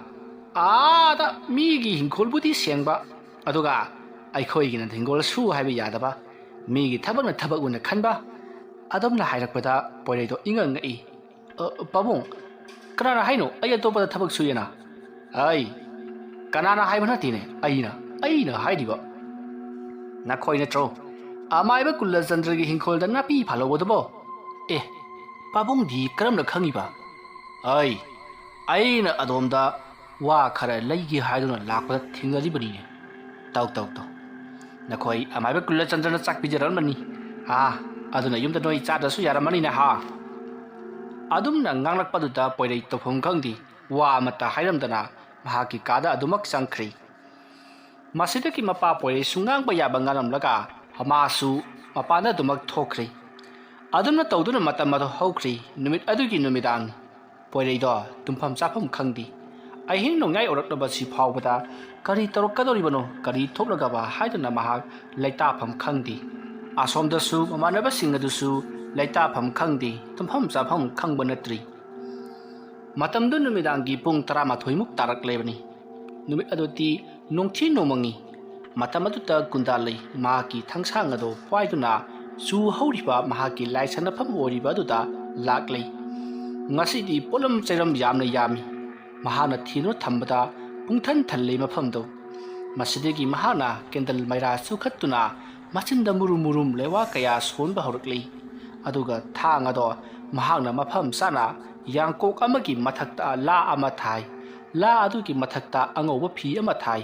ꯑꯥꯗ ꯃꯤꯒꯤ ꯍꯤꯡꯈꯣꯜꯕꯨꯗꯤ ꯁꯦꯡꯕ, ꯑꯗꯨꯒ ꯑꯩꯈꯣꯏꯒꯤꯅ ꯍꯤꯡꯒꯣꯜ ꯁꯨ ꯍꯥꯏꯕ ꯌꯥꯗꯕ, ꯃꯤꯒꯤ ꯊꯕꯛꯅ ꯊꯕꯛ ꯑꯣꯏꯅ ꯈꯟꯕ"꯫ ꯑꯗꯨꯝꯅ ꯍꯥꯏꯔꯛꯄꯗ ꯄꯣꯏꯔꯩꯗꯣ ꯏꯉꯛ ꯉꯛꯏ꯫ "ꯑ, ꯄꯥꯕꯨꯡ, ꯀꯅꯥꯅ ꯍꯥꯏꯅꯣ ꯑꯩ ꯑꯇꯣꯞꯄꯗ ꯊꯕꯛ ꯁꯨꯏꯌꯦꯅ?" "ꯑꯩ, ꯀꯅꯥꯅ ꯍꯥꯏꯕ ꯅꯠꯇꯦꯅꯦ, ꯑꯩꯅ, ꯑꯩꯅ ꯍꯥꯏꯔꯤꯕ, ꯅꯈꯣꯏ ꯅꯠꯇ꯭ꯔꯣ ꯑꯃꯥꯏꯕ ꯀꯨꯜꯂꯆꯟꯗ꯭ꯔꯒꯤ ꯍꯤꯡꯈꯣꯜꯗ ꯅꯥꯄꯤ ꯐꯥꯜꯍꯧꯕꯗꯨꯕꯣ? ꯑꯦ, ꯄꯥꯕꯨꯡꯗꯤ ꯀꯔꯝꯅ ꯈꯪꯉꯤꯕ? ꯑꯩ, ꯑꯩꯅ ꯑꯗꯣꯝꯗ ꯋꯥ ꯈꯔ ꯂꯩꯒꯦ ꯍꯥꯏꯗꯨꯅ ꯂꯥꯛꯄꯗ ꯊꯦꯡꯅꯔꯤꯕꯅꯤꯅꯦ꯫ ꯇꯧ, ꯇꯧ, ꯇꯧ꯫ ꯅꯈꯣꯏ ꯑꯃꯥꯏꯕ ꯀꯨꯜꯂꯆꯟꯗ꯭ꯔꯅ ꯆꯥꯛ ꯄꯤꯖꯔꯝꯕꯅꯤ꯫ ꯑꯥ, ꯑꯗꯨꯅ ꯌꯨꯝꯗ ꯅꯣꯏ ꯆꯥꯗ꯭ꯔꯁꯨ ꯌꯥꯔꯝꯃꯅꯤꯅꯦ ꯍꯥ?" ꯑꯗꯨꯝꯅ ꯉꯥꯡꯂꯛꯄꯗꯨꯗ ꯄꯣꯏꯔꯩ ꯇꯧꯐꯝ ꯈꯪꯗꯦ꯫ ꯋꯥ ꯑꯃꯠꯇ ꯍꯥꯏꯔꯝꯗꯅ ꯃꯍꯥꯛꯀꯤ ꯀꯥꯗ ꯑꯗꯨꯃꯛ ꯆꯪꯈ꯭ꯔꯤ꯫ ꯃꯁꯤꯗꯒꯤ ꯃꯄꯥ ꯄꯣꯏꯔꯩꯁꯨ ꯉꯥꯡꯕ ꯌꯥꯕ ꯉꯥꯡꯂꯝꯂꯒ ꯃꯃꯥꯁꯨ ꯃꯄꯥꯟꯗ ꯑꯗꯨꯃꯛ ꯊꯣꯛꯈ꯭ꯔꯤ꯫ ꯑꯗꯨꯝꯅ ꯇꯧꯗꯨꯅ ꯃꯇꯝ ꯑꯗꯨ ꯍꯧꯈ꯭ꯔꯤ꯫ ꯅꯨꯃꯤꯠ ꯑꯗꯨꯒꯤ ꯅꯨꯃꯤꯗꯥꯡ ꯄꯣꯏꯔꯩꯗꯣ ꯇꯨꯝꯐꯝ ꯆꯥꯐꯝ ꯈꯪꯗꯦ꯫ ꯑꯍꯤꯡ ꯅꯣꯡꯌꯥꯏ ꯑꯣꯏꯔꯛꯂꯕꯁꯤ ꯐꯥꯎꯕꯗ ꯀꯔꯤ ꯇꯧꯔꯛꯀꯗꯧꯔꯤꯕꯅꯣ, ꯀꯔꯤ ꯊꯣꯛꯂꯒꯕ ꯍꯥꯏꯗꯨꯅ ꯃꯍꯥꯛ ꯂꯩꯇꯥꯐꯝ ꯈꯪꯗꯦ꯫ ꯑꯁꯣꯝꯗꯁꯨ ꯃꯃꯥꯟꯅꯕꯁꯤꯡ ꯑꯗꯨꯁꯨ ꯂꯩꯇꯥꯐꯝ ꯈꯪꯗꯦ, ꯇꯨꯝꯐꯝ ꯆꯥꯐꯝ ꯈꯪꯕ ꯅꯠꯇ꯭ꯔꯤ꯫ ꯃꯇꯝꯗꯨ ꯅꯨꯃꯤꯗꯥꯡꯒꯤ ꯄꯨꯡ ꯇꯔꯥꯃꯥꯊꯣꯏꯃꯨꯛ ꯇꯥꯔꯛꯂꯦꯕꯅꯤ꯫ ꯅꯨꯃꯤꯠ ꯑꯗꯨꯗꯤ ꯅꯣꯡꯊꯤ ꯅꯣꯡꯃꯪꯉꯤ꯫ ꯃꯇꯝ ꯑꯗꯨꯗ ꯒꯨꯟꯗꯥ ꯂꯩ ꯃꯍꯥꯛꯀꯤ ꯊꯥꯡꯁꯥꯡ ꯑꯗꯨ ꯄꯥꯏꯗꯨꯅ ꯆꯨ ꯍꯧꯔꯤꯕ ꯃꯍꯥꯛꯀꯤ ꯂꯥꯏꯁꯪ ꯃꯐꯝ ꯑꯣꯏꯔꯤꯕ ꯑꯗꯨꯗ ꯂꯥꯛꯂꯦ꯫ ꯉꯁꯤꯗꯤ ꯄꯣꯠꯂꯝ ꯆꯩꯔꯝ ꯌꯥꯝꯅ ꯌꯥꯝꯃꯤ꯫ ꯃꯍꯥꯛꯅ ꯊꯤꯗꯨꯅ ꯊꯝꯕꯗ ꯄꯨꯡꯊꯟ ꯊꯜꯂꯦ ꯃꯐꯝꯗꯨ꯫ ꯃꯁꯤꯗꯒꯤ ꯃꯍꯥꯛꯅ ꯀꯦꯟꯗꯜ ꯃꯩꯔꯥ ꯆꯨꯈꯠꯇꯨꯅ ꯃꯆꯤꯟꯗ ꯃꯨꯔꯨꯝ ꯃꯨꯔꯨꯝ ꯂꯩꯋꯥ ꯀꯌꯥ ꯁꯣꯟꯕ ꯍꯧꯔꯛꯂꯤ꯫ ꯑꯗꯨꯒ ꯊꯥꯡ ꯑꯗꯣ ꯃꯍꯥꯛꯅ ꯃꯐꯝ ꯆꯥꯅ ꯌꯥꯡꯀꯣꯛ ꯑꯃꯒꯤ ꯃꯊꯛꯇ ꯂꯥ ꯑꯃ ꯊꯥꯏ꯫ ꯂꯥ ꯑꯗꯨꯒꯤ ꯃꯊꯛꯇ ꯑꯉꯧꯕ ꯐꯤ ꯑꯃ ꯊꯥꯏ꯫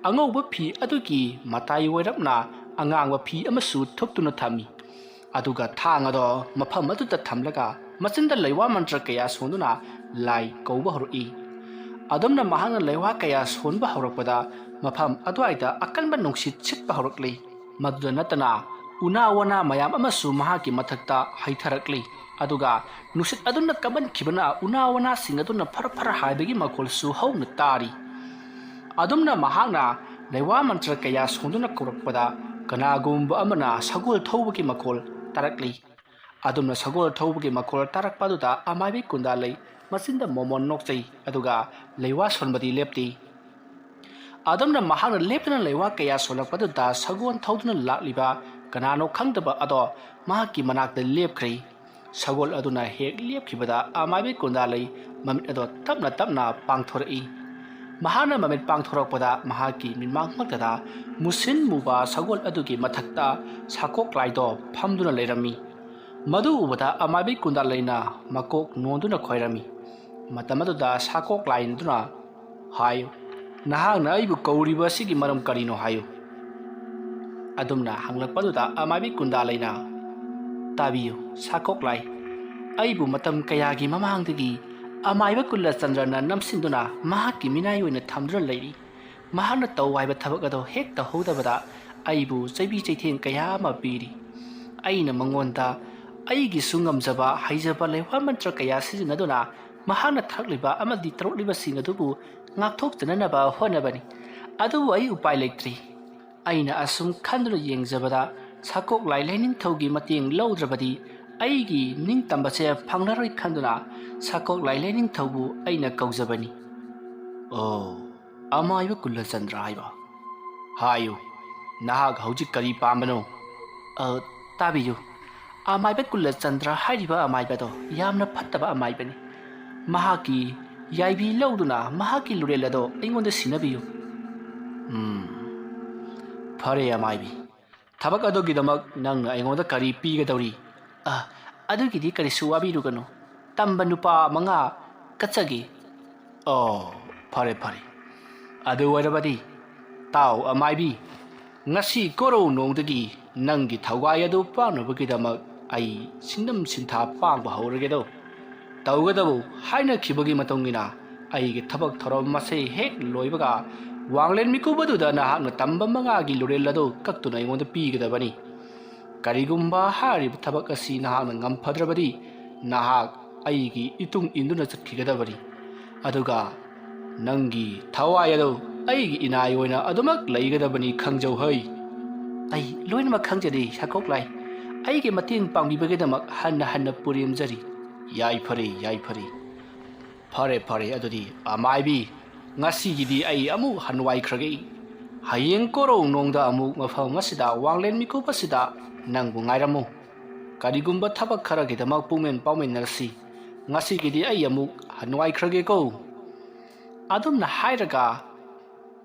ꯑꯉꯧꯕ ꯐꯤ ꯑꯗꯨꯒꯤ ꯃꯇꯥꯏ ꯑꯣꯏꯔꯞꯅ ꯑꯉꯥꯡꯕ ꯐꯤ ꯑꯃꯁꯨ ꯊꯨꯞꯇꯨꯅ ꯊꯝꯃꯤ꯫ ꯑꯗꯨꯒ ꯊꯥꯡ ꯑꯗꯣ ꯃꯐꯝ ꯑꯗꯨꯗ ꯊꯝꯂꯒ ꯃꯆꯤꯟꯗ ꯂꯩꯋꯥ ꯃꯟꯇ꯭ꯔ ꯀꯌꯥ ꯁꯣꯟꯗꯨꯅ ꯂꯥꯏ ꯀꯧꯕ ꯍꯧꯔꯛꯏ꯫ ꯑꯗꯨꯝꯅ ꯃꯍꯥꯛꯅ ꯂꯩꯋꯥ ꯀꯌꯥ ꯁꯣꯟꯕ ꯍꯧꯔꯛꯄꯗ ꯃꯐꯝ ꯑꯗꯨꯋꯥꯏꯗ ꯑꯀꯟꯕ ꯅꯨꯡꯁꯤꯠ ꯁꯤꯠꯄ ꯍꯧꯔꯛꯂꯤ꯫ ꯃꯗꯨꯗ ꯅꯠꯇꯅ ꯎꯅꯥ ꯋꯥꯅꯥ ꯃꯌꯥꯝ ꯑꯃꯁꯨ ꯃꯍꯥꯛꯀꯤ ꯃꯊꯛꯇ ꯍꯩꯊꯔꯛꯂꯤ꯫ ꯑꯗꯨꯒ ꯅꯨꯡꯁꯤꯠ ꯑꯗꯨꯅ ꯀꯝꯃꯟꯈꯤꯕꯅ ꯎꯅꯥ ꯋꯥꯅꯥꯁꯤꯡ ꯑꯗꯨꯅ ꯐꯔ ꯐꯔ ꯍꯥꯏꯕꯒꯤ ꯃꯈꯣꯜꯁꯨ ꯍꯧꯅ ꯇꯥꯔꯤ꯫ ꯑꯗꯨꯝꯅ ꯃꯍꯥꯛꯅ ꯂꯩꯋꯥ ꯃꯟꯇ꯭ꯔ ꯀꯌꯥ ꯁꯣꯟꯗꯨꯅ ꯀꯧꯔꯛꯄꯗ ꯀꯅꯥꯒꯨꯝꯕ ꯑꯃꯅ ꯁꯒꯣꯜ ꯊꯧꯕꯒꯤ ꯃꯈꯣꯜ ꯇꯥꯔꯛꯂꯤ꯫ ꯑꯗꯨꯝꯅ ꯁꯒꯣꯜ ꯊꯧꯕꯒꯤ ꯃꯈꯣꯜ ꯇꯥꯔꯛꯄ ꯑꯗꯨꯗ ꯑꯃꯥꯏꯕꯤ ꯀꯨꯟꯗꯥ ꯂꯩ ꯃꯆꯤꯟꯗ ꯃꯣꯃꯣꯟ ꯅꯣꯛꯆꯩ, ꯑꯗꯨꯒ ꯂꯩꯋꯥ ꯁꯣꯟꯕꯗꯤ ꯂꯦꯞꯇꯦ꯫ ꯑꯗꯨꯝꯅ ꯃꯍꯥꯛꯅ ꯂꯦꯞꯇꯅ ꯂꯩꯋꯥ ꯀꯌꯥ ꯁꯣꯜꯂꯛꯄꯗꯨꯗ ꯁꯒꯣꯜ ꯊꯧꯗꯨꯅ ꯂꯥꯛꯂꯤꯕ ꯀꯅꯥꯅꯣ ꯈꯪꯗꯕ ꯑꯗꯣ ꯃꯍꯥꯛꯀꯤ ꯃꯅꯥꯛꯇ ꯂꯦꯞꯈ꯭ꯔꯦ꯫ ꯁꯒꯣꯜ ꯑꯗꯨꯅ ꯍꯦꯛ ꯂꯦꯞꯈꯤꯕꯗ ꯑꯃꯥꯏꯕꯤ ꯀꯨꯟꯗꯥ ꯂꯩ ꯃꯃꯤꯠ ꯑꯗꯣ ꯇꯞꯅ ꯇꯞꯅ ꯄꯥꯡꯊꯣꯔꯛꯏ꯫ ꯃꯍꯥꯛꯅ ꯃꯃꯤꯠ ꯄꯥꯡꯊꯣꯔꯛꯄꯗ ꯃꯍꯥꯛꯀꯤ ꯃꯤꯠꯃꯥꯡꯃꯛꯇꯗ ꯃꯨꯁꯤꯟ ꯃꯨꯕ ꯁꯒꯣꯜ ꯑꯗꯨꯒꯤ ꯃꯊꯛꯇ ꯁꯥꯀꯣꯛ ꯂꯥꯏꯗꯣ ꯐꯝꯗꯨꯅ ꯂꯩꯔꯝꯃꯤ꯫ ꯃꯗꯨ ꯎꯕꯗ ꯑꯃꯥꯏꯕꯤ ꯀꯨꯟꯗꯥꯂꯩꯅ ꯃꯀꯣꯛ ꯅꯣꯟꯗꯨꯅ ꯈꯣꯏꯔꯝꯃꯤ꯫ ꯃꯇꯝ ꯑꯗꯨꯗ ꯁꯥꯀꯣꯛ ꯂꯥꯏ ꯑꯗꯨꯅ, "ꯍꯥꯏꯌꯨ, ꯅꯍꯥꯛꯅ ꯑꯩꯕꯨ ꯀꯧꯔꯤꯕ ꯑꯁꯤꯒꯤ ꯃꯔꯝ ꯀꯔꯤꯅꯣ ꯍꯥꯏꯌꯨ?" ꯑꯗꯨꯝꯅ ꯍꯪꯂꯛꯄꯗꯨꯗ ꯑꯃꯥꯏꯕꯤ ꯀꯨꯟꯗꯥꯂꯩꯅ, "ꯇꯥꯕꯤꯌꯨ, ꯁꯥꯀꯣꯛ ꯂꯥꯏ, ꯑꯩꯕꯨ ꯃꯇꯝ ꯀꯌꯥꯒꯤ ꯃꯃꯥꯡꯗꯒꯤ ꯑꯃꯥꯏꯕ ꯀꯨꯂꯆꯟꯗ꯭ꯔꯅ ꯅꯝꯁꯤꯟꯗꯨꯅ ꯃꯍꯥꯛꯀꯤ ꯃꯤꯅꯥꯏ ꯑꯣꯏꯅ ꯊꯝꯗꯨꯅ ꯂꯩꯔꯤ꯫ ꯃꯍꯥꯛꯅ ꯇꯧ ꯍꯥꯏꯕ ꯊꯕꯛ ꯑꯗꯨ ꯍꯦꯛ ꯇꯧꯍꯧꯗꯕꯗ ꯑꯩꯕꯨ ꯆꯩꯕꯤ ꯆꯩꯊꯦꯡ ꯀꯌꯥ ꯑꯃ ꯄꯤꯔꯤ꯫ ꯑꯩꯅ ꯃꯉꯣꯟꯗ ꯑꯩꯒꯤꯁꯨ ꯉꯝꯖꯕ ꯍꯩꯖꯕ ꯂꯩꯋꯥ ꯃꯟꯇ꯭ꯔ ꯀꯌꯥ ꯁꯤꯖꯤꯟꯅꯗꯨꯅ ꯃꯍꯥꯛꯅ ꯊꯛꯂꯤꯕ ꯑꯃꯗꯤ ꯇꯧꯔꯛꯂꯤꯕꯁꯤꯡ ꯑꯗꯨꯕꯨ ꯉꯥꯛꯊꯣꯛꯆꯅꯅꯕ ꯍꯣꯠꯅꯕꯅꯤ꯫ ꯑꯗꯨꯕꯨ ꯑꯩ ꯎꯄꯥꯏ ꯂꯩꯇ꯭ꯔꯤ꯫ ꯑꯩꯅ ꯑꯁꯨꯝ ꯈꯟꯗꯨꯅ ꯌꯦꯡꯖꯕꯗ ꯁꯥꯀꯣꯛ ꯂꯥꯏ ꯂꯥꯏꯅꯤꯡꯊꯧꯒꯤ ꯃꯇꯦꯡ ꯂꯧꯗ꯭ꯔꯕꯗꯤ ꯑꯩꯒꯤ ꯅꯤꯡꯇꯝꯕꯁꯦ ꯐꯪꯂꯔꯣꯏ ꯈꯟꯗꯨꯅ ꯁꯥꯀꯣꯛ ꯂꯥꯏ ꯂꯥꯏꯅꯤꯡꯊꯧꯕꯨ ꯑꯩꯅ ꯀꯧꯖꯕꯅꯤ꯫" "ꯑꯣ, ꯑꯃꯥꯏꯕ ꯀꯨꯂꯆꯟꯗ꯭ꯔ ꯍꯥꯏꯕ? ꯍꯥꯏꯌꯨ, ꯅꯍꯥꯛ ꯍꯧꯖꯤꯛ ꯀꯔꯤ ꯄꯥꯝꯕꯅꯣ?" "ꯑ, ꯇꯥꯕꯤꯌꯨ, ꯑꯃꯥꯏꯕ ꯀꯨꯂꯆꯟꯗ꯭ꯔ ꯍꯥꯏꯔꯤꯕ ꯑꯃꯥꯏꯕꯗꯣ ꯌꯥꯝꯅ ꯐꯠꯇꯕ ꯑꯃꯥꯏꯕꯅꯤ꯫ ꯃꯍꯥꯛꯀꯤ ꯌꯥꯏꯕꯤ ꯂꯧꯗꯨꯅ ꯃꯍꯥꯛꯀꯤ ꯂꯨꯔꯦꯜ ꯑꯗꯣ ꯑꯩꯉꯣꯟꯗ ꯁꯤꯟꯅꯕꯤꯌꯨ꯫" "ꯎꯝ, ꯐꯔꯦ ꯑꯃꯥꯏꯕꯤ, ꯊꯕꯛ ꯑꯗꯨꯒꯤꯗꯃꯛ ꯅꯪꯅ ꯑꯩꯉꯣꯟꯗ ꯀꯔꯤ ꯄꯤꯒꯗꯧꯔꯤ?" "ꯑ, ꯑꯗꯨꯒꯤꯗꯤ ꯀꯔꯤꯁꯨ ꯋꯥꯕꯤꯔꯨꯒꯅꯨ, ꯇꯝꯕ ꯅꯨꯄꯥ ꯃꯉꯥ ꯀꯠꯆꯒꯦ꯫" "ꯑꯣ, ꯐꯔꯦ ꯐꯔꯦ, ꯑꯗꯨ ꯑꯣꯏꯔꯕꯗꯤ ꯇꯥꯎ ꯑꯃꯥꯏꯕꯤ, ꯉꯁꯤ ꯀꯣꯔꯧꯅꯣꯡꯗꯒꯤ ꯅꯪꯒꯤ ꯊꯧꯒꯥꯏ ꯑꯗꯨ ꯄꯥꯡꯅꯕꯒꯤꯗꯃꯛ ꯑꯩ ꯁꯤꯟꯗꯝ ꯁꯤꯟꯊꯥ ꯄꯥꯡꯕ ꯍꯧꯔꯒꯦꯗꯣ꯫ ꯇꯧꯒꯗꯕꯨ ꯍꯥꯏꯅꯈꯤꯕꯒꯤ ꯃꯇꯨꯡ ꯏꯟꯅ ꯑꯩꯒꯤ ꯊꯕꯛ ꯊꯧꯔꯝ ꯑꯁꯤ ꯍꯦꯛ ꯂꯣꯏꯕꯒ ꯋꯥꯡꯂꯦꯟ ꯃꯤꯀꯨꯞ ꯑꯗꯨꯗ ꯅꯍꯥꯛꯅ ꯇꯝꯕ ꯃꯉꯥꯒꯤ ꯂꯨꯔꯦꯜ ꯑꯗꯨ ꯀꯛꯇꯨꯅ ꯑꯩꯉꯣꯟꯗ ꯄꯤꯒꯗꯕꯅꯤ꯫ ꯀꯔꯤꯒꯨꯝꯕ ꯍꯥꯏꯔꯤꯕ ꯊꯕꯛ ꯑꯁꯤ ꯅꯍꯥꯛꯅ ꯉꯝꯐꯗ꯭ꯔꯕꯗꯤ ꯅꯍꯥꯛ ꯑꯩꯒꯤ ꯏꯇꯨꯡ ꯏꯟꯗꯨꯅ ꯆꯠꯈꯤꯒꯗꯕꯅꯤ꯫ ꯑꯗꯨꯒ ꯅꯪꯒꯤ ꯊꯋꯥꯏ ꯑꯗꯨ ꯑꯩꯒꯤ ꯏꯅꯥꯏ ꯑꯣꯏꯅ ꯑꯗꯨꯃꯛ ꯂꯩꯒꯗꯕꯅꯤ, ꯈꯪꯖꯧ ꯍꯩ꯫" "ꯑꯩ ꯂꯣꯏꯅꯃꯛ ꯈꯪꯖꯔꯤ ꯁꯥꯀꯣꯛ ꯂꯥꯏ꯫ ꯑꯩꯒꯤ ꯃꯇꯦꯡ ꯄꯥꯡꯕꯤꯕꯒꯤꯗꯃꯛ ꯍꯟꯅ ꯍꯟꯅ ꯄꯨꯔꯦꯝꯖꯔꯤ꯫" "ꯌꯥꯏꯐꯔꯦ, ꯌꯥꯏꯐꯔꯦ꯫ ꯐꯔꯦ ꯐꯔꯦ, ꯑꯗꯨꯗꯤ ꯑꯃꯥꯏꯕꯤ, ꯉꯁꯤꯒꯤꯗꯤ ꯑꯩ ꯑꯃꯨꯛ ꯍꯟꯋꯥꯏꯈ꯭ꯔꯒꯦ꯫ ꯍꯌꯦꯡ ꯀꯣꯔꯧꯅꯣꯡꯗ ꯑꯃꯨꯛ ꯃꯐꯝ ꯑꯁꯤꯗ ꯋꯥꯡꯂꯦꯟ ꯃꯤꯀꯨꯞ ꯑꯁꯤꯗ ꯅꯪꯕꯨ ꯉꯥꯏꯔꯝꯃꯨ꯫ ꯀꯔꯤꯒꯨꯝꯕ ꯊꯕꯛ ꯈꯔꯒꯤꯗꯃꯛ ꯄꯨꯛꯃꯦꯟ ꯄꯥꯎꯃꯤꯟꯅꯔꯁꯤ꯫ ꯉꯁꯤꯒꯤꯗꯤ ꯑꯩ ꯑꯃꯨꯛ ꯍꯟꯋꯥꯏꯈ꯭ꯔꯒꯦꯀꯣ꯫" ꯑꯗꯨꯝꯅ ꯍꯥꯏꯔꯒ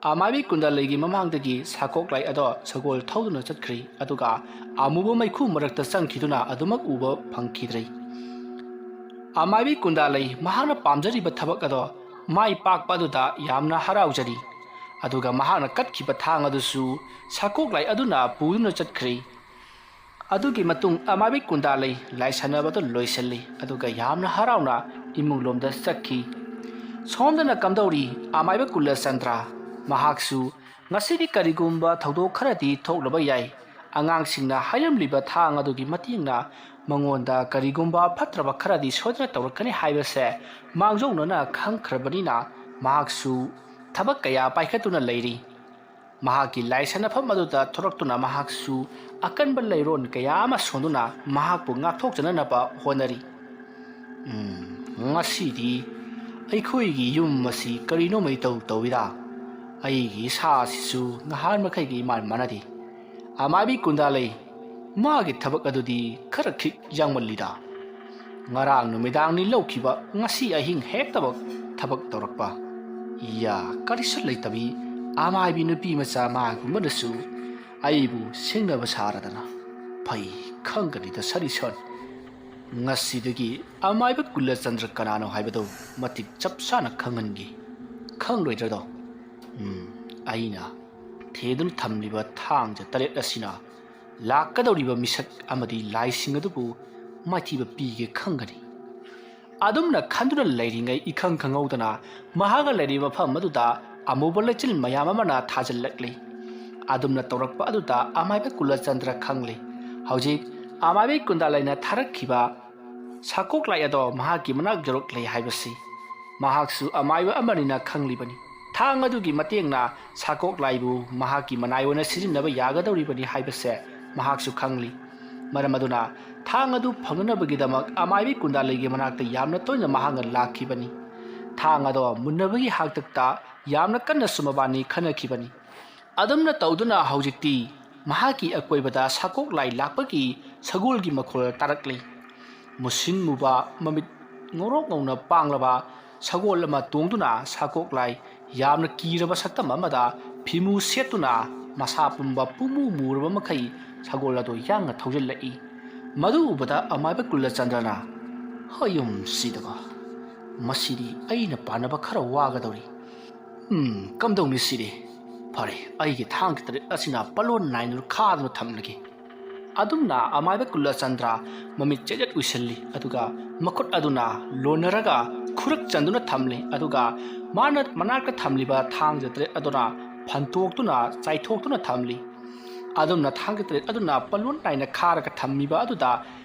ꯑꯃꯥꯏꯕꯤ ꯀꯨꯟꯗꯥꯂꯩꯒꯤ ꯃꯃꯥꯡꯗꯒꯤ ꯁꯥꯀꯣꯛꯂꯥꯏ ꯑꯗꯣ ꯁꯒꯣꯜ ꯊꯧꯗꯨꯅ ꯆꯠꯈ꯭ꯔꯤ꯫ ꯑꯗꯨꯒ ꯑꯃꯨꯕ ꯃꯩꯈꯨ ꯃꯔꯛꯇ ꯆꯪꯈꯤꯗꯨꯅ ꯑꯗꯨꯃꯛ ꯎꯕ ꯐꯪꯈꯤꯗ꯭ꯔꯦ꯫ ꯑꯃꯥꯏꯕꯤ ꯀꯨꯟꯗꯥꯂꯩ ꯃꯍꯥꯛꯅ ꯄꯥꯝꯖꯔꯤꯕ ꯊꯕꯛ ꯑꯗꯣ ꯃꯥꯏ ꯄꯥꯛꯄ ꯑꯗꯨꯗ ꯌꯥꯝꯅ ꯍꯔꯥꯎꯖꯔꯤ꯫ ꯑꯗꯨꯒ ꯃꯍꯥꯛꯅ ꯀꯠꯈꯤꯕ ꯊꯥꯡ ꯑꯗꯨꯁꯨ ꯁꯥꯀꯣꯛꯂꯥꯏ ꯑꯗꯨꯅ ꯄꯨꯗꯨꯅ ꯆꯠꯈ꯭ꯔꯤ꯫ ꯑꯗꯨꯒꯤ ꯃꯇꯨꯡ ꯑꯃꯥꯏꯕꯤ ꯀꯨꯟꯗꯥꯂꯩ ꯂꯥꯏ ꯁꯥꯟꯅꯕꯗꯨ ꯂꯣꯏꯁꯤꯜꯂꯤ꯫ ꯑꯗꯨꯒ ꯌꯥꯝꯅ ꯍꯔꯥꯎꯅ ꯏꯃꯨꯡꯂꯣꯝꯗ ꯆꯠꯈꯤ꯫ ꯁꯣꯝꯗꯅ ꯀꯝꯗꯧꯔꯤ? ꯑꯃꯥꯏꯕ ꯀꯨꯂꯆꯟꯗ꯭ꯔ꯫ ꯃꯍꯥꯛꯁꯨ ꯉꯁꯤꯗꯤ ꯀꯔꯤꯒꯨꯝꯕ ꯊꯧꯗꯣꯛ ꯈꯔꯗꯤ ꯊꯣꯛꯂꯕ ꯌꯥꯏ꯫ ꯑꯉꯥꯡꯁꯤꯡꯅ ꯍꯥꯏꯔꯝꯂꯤꯕ ꯊꯥꯡ ꯑꯗꯨꯒꯤ ꯃꯇꯦꯡꯅ ꯃꯉꯣꯟꯗ ꯀꯔꯤꯒꯨꯝꯕ ꯐꯠꯇ꯭ꯔꯕ ꯈꯔꯗꯤ ꯁꯣꯏꯗꯅ ꯇꯧꯔꯛꯀꯅꯤ ꯍꯥꯏꯕꯁꯦ ꯃꯥꯡꯖꯧꯅꯅ ꯈꯪꯈ꯭ꯔꯕꯅꯤꯅ ꯃꯍꯥꯛꯁꯨ ꯊꯕꯛ ꯀꯌꯥ ꯄꯥꯏꯈꯠꯇꯨꯅ ꯂꯩꯔꯤ꯫ ꯃꯍꯥꯛꯀꯤ ꯂꯥꯏ ꯁꯥꯟꯅꯐꯝ ꯑꯗꯨꯗ ꯊꯣꯔꯛꯇꯨꯅ ꯃꯍꯥꯛꯁꯨ ꯑꯀꯟꯕ ꯂꯩꯔꯣꯟ ꯀꯌꯥ ꯑꯃ ꯁꯣꯟꯗꯨꯅ ꯃꯍꯥꯛꯄꯨ ꯉꯥꯛꯊꯣꯛꯆꯅꯅꯕ ꯍꯣꯠꯅꯔꯤ꯫ "ꯎꯝ, ꯉꯁꯤꯗꯤ ꯑꯩꯈꯣꯏꯒꯤ ꯌꯨꯝ ꯑꯁꯤ ꯀꯔꯤꯅꯣ ꯃꯩꯇꯧ ꯇꯧꯏꯗ꯫ ꯑꯩꯒꯤ ꯏꯁꯥꯁꯤꯁꯨ ꯉꯍꯥꯟ ꯃꯈꯩꯒ ꯏꯃꯥꯟ ꯃꯥꯟꯅꯗꯦ꯫ ꯑꯃꯥꯏꯕꯤ ꯀꯨꯟꯗꯥꯂꯩ, ꯃꯥꯒꯤ ꯊꯕꯛ ꯑꯗꯨꯗꯤ ꯈꯔ ꯈꯤꯛ ꯌꯥꯡꯃꯜꯂꯤꯗ꯫ ꯉꯔꯥꯡ ꯅꯨꯃꯤꯗꯥꯡꯅꯤ ꯂꯧꯈꯤꯕ, ꯉꯁꯤ ꯑꯍꯤꯡ ꯍꯦꯛꯇꯃꯛ ꯊꯕꯛ ꯇꯧꯔꯛꯄ꯫ ꯏꯌꯥ, ꯀꯔꯤꯁꯨ ꯂꯩꯇꯕꯤ ꯑꯃꯥꯏꯕꯤ ꯅꯨꯄꯤ ꯃꯆꯥ ꯃꯥꯒꯨꯝꯕꯅꯁꯨ ꯑꯩꯕꯨ ꯁꯤꯡꯅꯕ ꯁꯥꯔꯗꯅ꯫ ꯐꯩ, ꯈꯪꯒꯅꯤꯗ ꯁꯔꯤꯁꯟ꯫ ꯉꯁꯤꯗꯒꯤ ꯑꯃꯥꯏꯕ ꯀꯨꯂꯆꯟꯗ꯭ꯔ ꯀꯅꯥꯅꯣ ꯍꯥꯏꯕꯗꯨ ꯃꯇꯤꯛ ꯆꯞ ꯆꯥꯅ ꯈꯪꯍꯟꯒꯦ꯫ ꯈꯪꯂꯣꯏꯗ꯭ꯔꯗꯣ? ꯎꯝ, ꯑꯩꯅ ꯊꯦꯗꯨꯅ ꯊꯝꯂꯤꯕ ꯊꯥꯡꯖ ꯇꯔꯦꯠ ꯑꯁꯤꯅ ꯂꯥꯛꯀꯗꯧꯔꯤꯕ ꯃꯤꯁꯛ ꯑꯃꯗꯤ ꯂꯥꯏꯁꯤꯡ ꯑꯗꯨꯕꯨ ꯃꯥꯏꯊꯤꯕ ꯄꯤꯒꯦ ꯈꯪꯒꯅꯤ꯫" ꯑꯗꯨꯝꯅ ꯈꯟꯗꯨꯅ ꯂꯩꯔꯤꯉꯩ ꯏꯈꯪ ꯈꯪꯍꯧꯗꯅ ꯃꯍꯥꯛꯅ ꯂꯩꯔꯤꯕ ꯃꯐꯝ ꯑꯗꯨꯗ ꯑꯃꯨꯕ ꯂꯩꯆꯤꯜ ꯃꯌꯥꯝ ꯑꯃꯅ ꯊꯥꯖꯤꯜꯂꯛꯂꯤ꯫ ꯑꯗꯨꯝꯅ ꯇꯧꯔꯛꯄ ꯑꯗꯨꯗ ꯑꯃꯥꯏꯕ ꯀꯨꯂꯆꯟꯗ꯭ꯔ ꯈꯪꯂꯤ꯫ ꯍꯧꯖꯤꯛ ꯑꯃꯥꯏꯕ ꯀꯨꯟꯗꯥꯂꯩꯅ ꯊꯥꯔꯛꯈꯤꯕ ꯁꯥꯀꯣꯛꯂꯥꯏ ꯑꯗꯣ ꯃꯍꯥꯛꯀꯤ ꯃꯅꯥꯛ ꯌꯧꯔꯛꯂꯦ ꯍꯥꯏꯕꯁꯤ꯫ ꯃꯍꯥꯛꯁꯨ ꯑꯃꯥꯏꯕ ꯑꯃꯅꯤꯅ ꯈꯪꯂꯤꯕꯅꯤ꯫ ꯊꯥꯡ ꯑꯗꯨꯒꯤ ꯃꯇꯦꯡꯅ ꯁꯥꯀꯣꯛꯂꯥꯏꯕꯨ ꯃꯍꯥꯛꯀꯤ ꯃꯅꯥꯏ ꯑꯣꯏꯅ ꯁꯤꯖꯤꯟꯅꯕ ꯌꯥꯒꯗꯧꯔꯤꯕꯅꯤ ꯍꯥꯏꯕꯁꯦ ꯃꯍꯥꯛꯁꯨ ꯈꯪꯂꯤ꯫ ꯃꯔꯝ ꯑꯗꯨꯅ ꯊꯥꯡ ꯑꯗꯨ ꯐꯪꯅꯅꯕꯒꯤꯗꯃꯛ ꯑꯃꯥꯏꯕꯤ ꯀꯨꯟꯗꯥꯂꯩꯒꯤ ꯃꯅꯥꯛꯇ ꯌꯥꯝꯅ ꯇꯣꯏꯅ ꯃꯍꯥꯛꯅ ꯂꯥꯛꯈꯤꯕꯅꯤ꯫ ꯊꯥꯡ ꯑꯗꯣ ꯃꯨꯟꯅꯕꯒꯤ ꯍꯥꯛꯇꯛꯇ ꯌꯥꯝꯅ ꯀꯟꯅꯁꯨ ꯃꯕꯥꯅꯤ ꯈꯟꯅꯈꯤꯕꯅꯤ꯫ ꯑꯗꯨꯝꯅ ꯇꯧꯗꯨꯅ ꯍꯧꯖꯤꯛꯇꯤ ꯃꯍꯥꯛꯀꯤ ꯑꯀꯣꯏꯕꯗ ꯁꯥꯀꯣꯛꯂꯥꯏ ꯂꯥꯛꯄꯒꯤ ꯁꯒꯣꯜꯒꯤ ꯃꯈꯣꯜ ꯇꯥꯔꯛꯂꯤ꯫ ꯃꯨꯁꯤꯟ ꯃꯨꯕ, ꯃꯃꯤꯠ ꯉꯧꯔꯣꯛ ꯉꯧꯅ ꯄꯥꯡꯂꯕ, ꯁꯒꯣꯜ ꯑꯃ ꯇꯣꯡꯗꯨꯅ ꯁꯥꯀꯣꯛꯂꯥꯏ ꯌꯥꯝꯅ ꯀꯤꯔꯕ ꯁꯛꯇꯝ ꯑꯃꯗ ꯐꯤꯃꯨ ꯁꯦꯠꯇꯨꯅ ꯃꯁꯥ ꯄꯨꯝꯕ ꯄꯨꯡꯃꯨ ꯃꯨꯔꯕ ꯃꯈꯩ ꯁꯒꯣꯜ ꯑꯗꯨ ꯌꯥꯡꯅ ꯊꯧꯖꯤꯜꯂꯛꯏ꯫ ꯃꯗꯨ ꯎꯕꯗ ꯑꯃꯥꯏꯕ ꯀꯨꯂꯆꯟꯗ꯭ꯔꯅ, "ꯍꯌꯨꯝꯁꯤꯗꯕ, ꯃꯁꯤꯗꯤ ꯑꯩꯅ ꯄꯥꯟꯅꯕ ꯈꯔ ꯋꯥꯒꯗꯧꯔꯤ꯫ ꯎꯝ, ꯀꯝꯗꯧꯅꯤ ꯁꯤꯗꯤ? ꯐꯔꯦ, ꯑꯩꯒꯤ ꯊꯥꯡ ꯇꯔꯦꯠ ꯑꯁꯤꯅ ꯄꯂꯣꯟ ꯅꯥꯏꯅ ꯈꯥꯗꯨꯅ ꯊꯝꯂꯒꯦ"꯫ ꯑꯗꯨꯝꯅ ꯑꯃꯥꯏꯕ ꯀꯨꯂꯆꯟꯗ꯭ꯔ ꯃꯃꯤꯠ ꯆꯦꯖꯠ ꯎꯏꯁꯤꯜꯂꯤ, ꯑꯗꯨꯒ ꯃꯈꯨꯠ ꯑꯗꯨꯅ ꯂꯣꯟꯅꯔꯒ ꯈꯨꯔꯛ ꯆꯟꯗꯨꯅ ꯊꯝꯂꯤ, ꯑꯗꯨꯒ ꯃꯥꯅ ꯃꯅꯥꯛꯇ ꯊꯝꯂꯤꯕ ꯊꯥꯡꯖ ꯇꯔꯦꯠ ꯑꯗꯨꯅ ꯐꯟꯇꯣꯛꯇꯨꯅ ꯆꯥꯏꯊꯣꯛꯇꯨꯅ ꯊꯝꯂꯤ꯫ ꯑꯗꯨꯝꯅ ꯊꯥꯡꯖ ꯇꯔꯦꯠ ꯑꯗꯨꯅ ꯄꯂꯣꯟ ꯅꯥꯏꯅ ꯈꯥꯔꯒ ꯊꯝꯃꯤꯕ ꯑꯗꯨꯗ